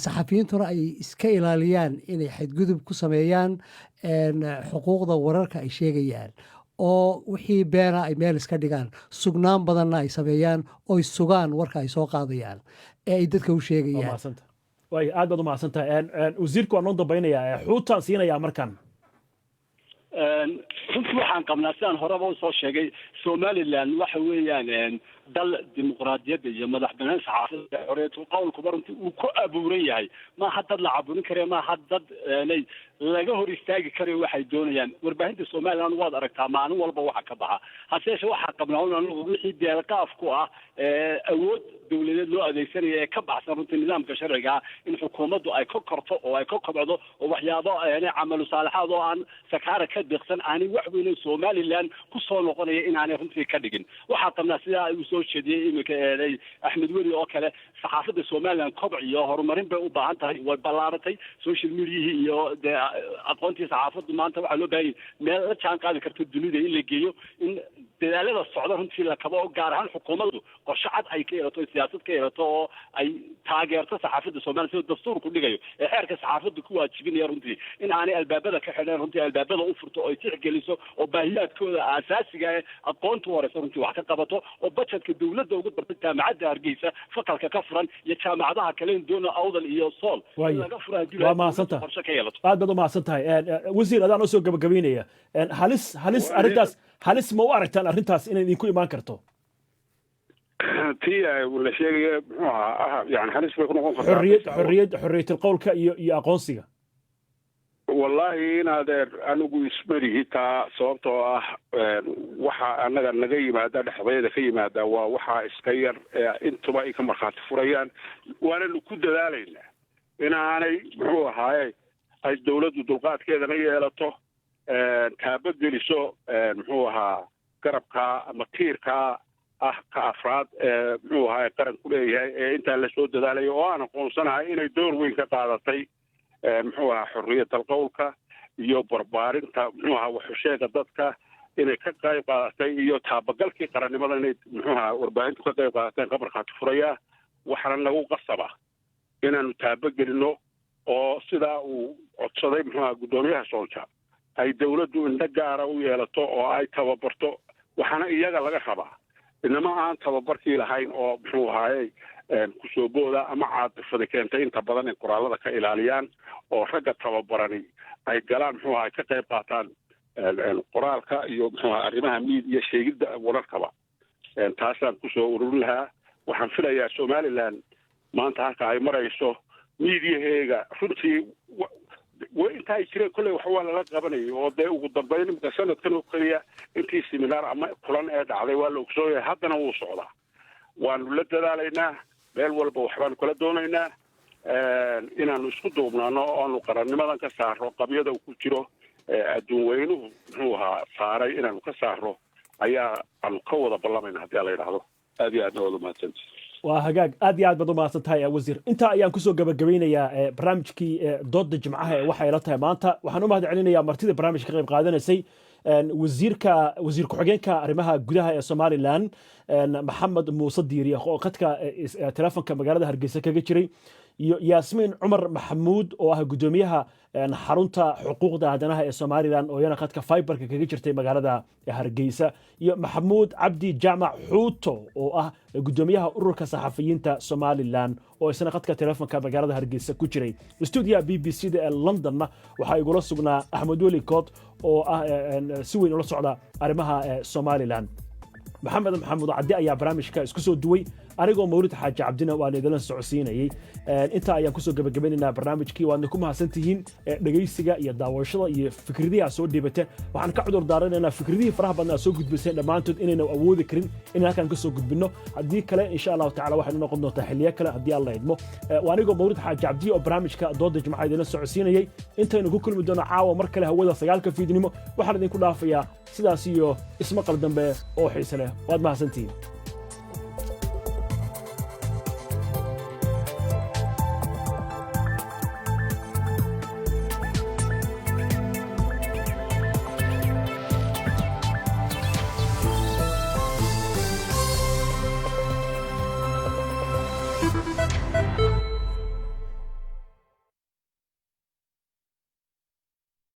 Speaker 8: saxafiyiintuna ay iska ilaaliyaan inay xadgudub ku sameeyaan xuquuqda wararka ay sheegayaan, oo wixii beena ay meel iska dhigaan, sugnaan badanna ay sameeyaan, oy sugaan warka ay soo qaadayaan ee ay dadka u sheegayaan.
Speaker 1: Way aad baad u mahadsan tahay. Wasiirku waa noo dambaynayaa, Xuutaan siinayaa markan.
Speaker 6: Runtii waxaan qabnaa, sidaan horeba usoo sheegay, Somaliland waxa weeyaan dal dimuqraadiyadda iyo madax banaan saxaafadda, xorriyatul qowlkuba runtii uu ku abuuran yahay. Maaha dad la caburin karayo, maaha dad laga hor istaagi karayo waxay doonayaan. Warbaahinta Somaliland waad aragtaa maalin walba waxa ka baxa. Hase yeeshee waxaa qabnaa un anagu wixii deelqaaf ku ah awood dowladeed loo adeegsanaya ee ka baxsan runtii nidaamka sharciga ah, in xukuumaddu ay ka korto oo ay ka kobcdo, oo waxyaabo camalu saalaxaad oo aan sakaara ka deeqsan aanay wax weyn oo Somaliland ku soo noqonaya inaanay runtii ka dhigin. Waxaa qabnaa, sidaa uu soo jeediyey iminka eeday Axmed Weli oo kale, saxaafadda Somaliland koboc iyo horumarin bay u baahan tahay. Way ballaaratay social mediahii iyo dee aqoontii saxaafaddu. Maanta waxaa loo baahan yahay meel la jaan qaadi karto dunida in la geeyo, in dadaalada socda runtii la kabo, oo gaar ahaan xukuumaddu qorshe cad ay ka yeelato, siyaasad ka yeelato, oo ay taageerto saxaafadda Somaliya sida dastuurku dhigayo ee xeerka saxaafaddu ku waajibinaya. Runtii in aanay albaabada ka xidheen, runtii albaabada u furto oo ay tixgeliso, oo baahiyaadkooda aasaasiga ee aqoonta u horeysa runtii wax ka qabato, oo budgetka dowladda ugu darto Jaamacadda Hargeysa fakalka ka furan iyo jaamacadaha kale doona Awdal iyo Sool in laga furo haddii
Speaker 1: Waa mahadsantahay.
Speaker 6: qorshe ka yeelato.
Speaker 1: Aad baad u mahadsan tahay. Wasiir, adaan usoo gabagabaynaya, halis arrintaas, halis ma u aragtaan arrintaas inay idinku imaan karto?
Speaker 5: Tii la sheegaya muxuu ahaa, yani halis bay ku noqon kartaa.
Speaker 1: Xorriyad xorriyatul qowlka iyo aqoonsiga.
Speaker 5: Wallaahi inaadeer anigu ismarihi taa, sababtoo ah waxa annaga naga yimaada, dhexdayada ka yimaada, waa waxaa iska yar intuba ay ka markhaati furayaan. Waananu ku dadaalaynaa inaanay muxuu ahaaye ay dawladdu dulqaadkeedana yeelato, taabo geliso muxuu ahaa garabkaa ama tiirkaa ah ka afraad ee muxuu ahaa qaran ku leeyahay ee intaa lasoo dadaalayo, oo aan aqoonsanahay inay door weyn ka qaadatay muxuu ahaa xorriyatal qowlka iyo barbaarinta muxuu ahaa waxusheega dadka inay ka qayb qaadatay, iyo taabagalkii qarannimada inay muxuu ahaa warbaahintu ka qayb qaadateen ka markhaati furayaa. Waxaana nagu qasaba inaanu taabagelino, oo sidaa uu codsaday muxuu ahaa guddoomiyaha SOLJA, ay dawladdu indho gaara u yeelato oo ay tababarto. Waxaana iyaga laga rabaa inama aan tababarkii lahayn oo muxuu ahaaye kusoo booda ama caatifada keentay inta badan in qoraallada ka ilaaliyaan, oo ragga tababarani ay galaan muxuu ahay ka qayb qaataan qoraalka iyo muxuu ahaa arrimaha miid iyo sheegidda wararkaba. Taasaan kusoo ururin lahaa. Waxaan filayaa Somaliland maanta halka ay marayso miidiyaheega runtii inta ay jireen kolley wax waa lala qabanayay, oo dee ugu dambeyn imika sanadkan oo keliya intii seminar ama kulan ee dhacday waa la ogsoon yahay. Haddana wuu socdaa, waanu la dadaalaynaa, meel walba waxbaanu kala doonaynaa inaanu isku duubnaano oo aanu qarannimadan ka saaro qabyada uu ku jiro adduun weynuhu muxuu ahaa saaray. Inaanu ka saaro ayaa aanu ka wada ballamayna haddii ala yidhaahdo. Aad iyo aadna waad umahadsanti.
Speaker 1: Waa hagaag, aad iyo aad baad u mahadsan tahay, wasiir. Intaa ayaan kusoo gabagabeynayaa barnaamijkii dooda Jimcaha ee Waxay la tahay maanta. Waxaan u mahad celinayaa martida barnaamijka ka qayb qaadanaysay: wasiirka, wasiir ku-xigeenka arrimaha gudaha ee Somaliland, Maxamed Muuse Diiri, oo khadka telefonka magaalada Hargeysa kaga jiray, iyo Yaasmiin Cumar Maxamuud oo ah guddoomiyaha xarunta xuquuqda aadanaha ee Somaliland, oo iyana khadka Viberka kaga jirtay magaalada Hargeysa, iyo Maxamuud Cabdi Jaamac Xuuto oo ah guddoomiyaha ururka saxafiyiinta Somaliland, oo isna khadka telefonka magaalada Hargeysa ku jiray. Stuudiyaha BBC da ee Londonna waxaa igula sugnaa Axmed Weli Kood, oo ah si weyn ula socda arrimaha Somaliland. Maxamed Maxamuud Caddi ayaa barnaamijka isku soo duway. Anigoo Mawlid Xaaji Cabdina waan idinla socodsiinayey. Intaa ayaan kusoo gebagabanaynaa barnaamijkii. Waadna ku mahadsan tihiin dhegaysiga iyo daawashada iyo fikradihii aad soo dhiibateen. Waxaan ka cudur daaranaynaa fikradihii faraha badan aad soo gudbiseen dhammaantood inaynu awoodi karin inaan halkan kasoo gudbinno. Haddii kale, insha Allahu tacala, waxaynu noqon doontaa xilliyo kale haddii Alla idmo. Waa anigoo Mawlid Xaaji Cabdiye oo barnaamijka Dooda Jimca idinla socodsiinayey. Intaynu ku kulmi doono caawa mar kale hawada 9-ka fiidnimo, waxaan idinku dhaafayaa sidaas iyo ismaqal dambe oo xiise leh. Waad mahadsantihiin.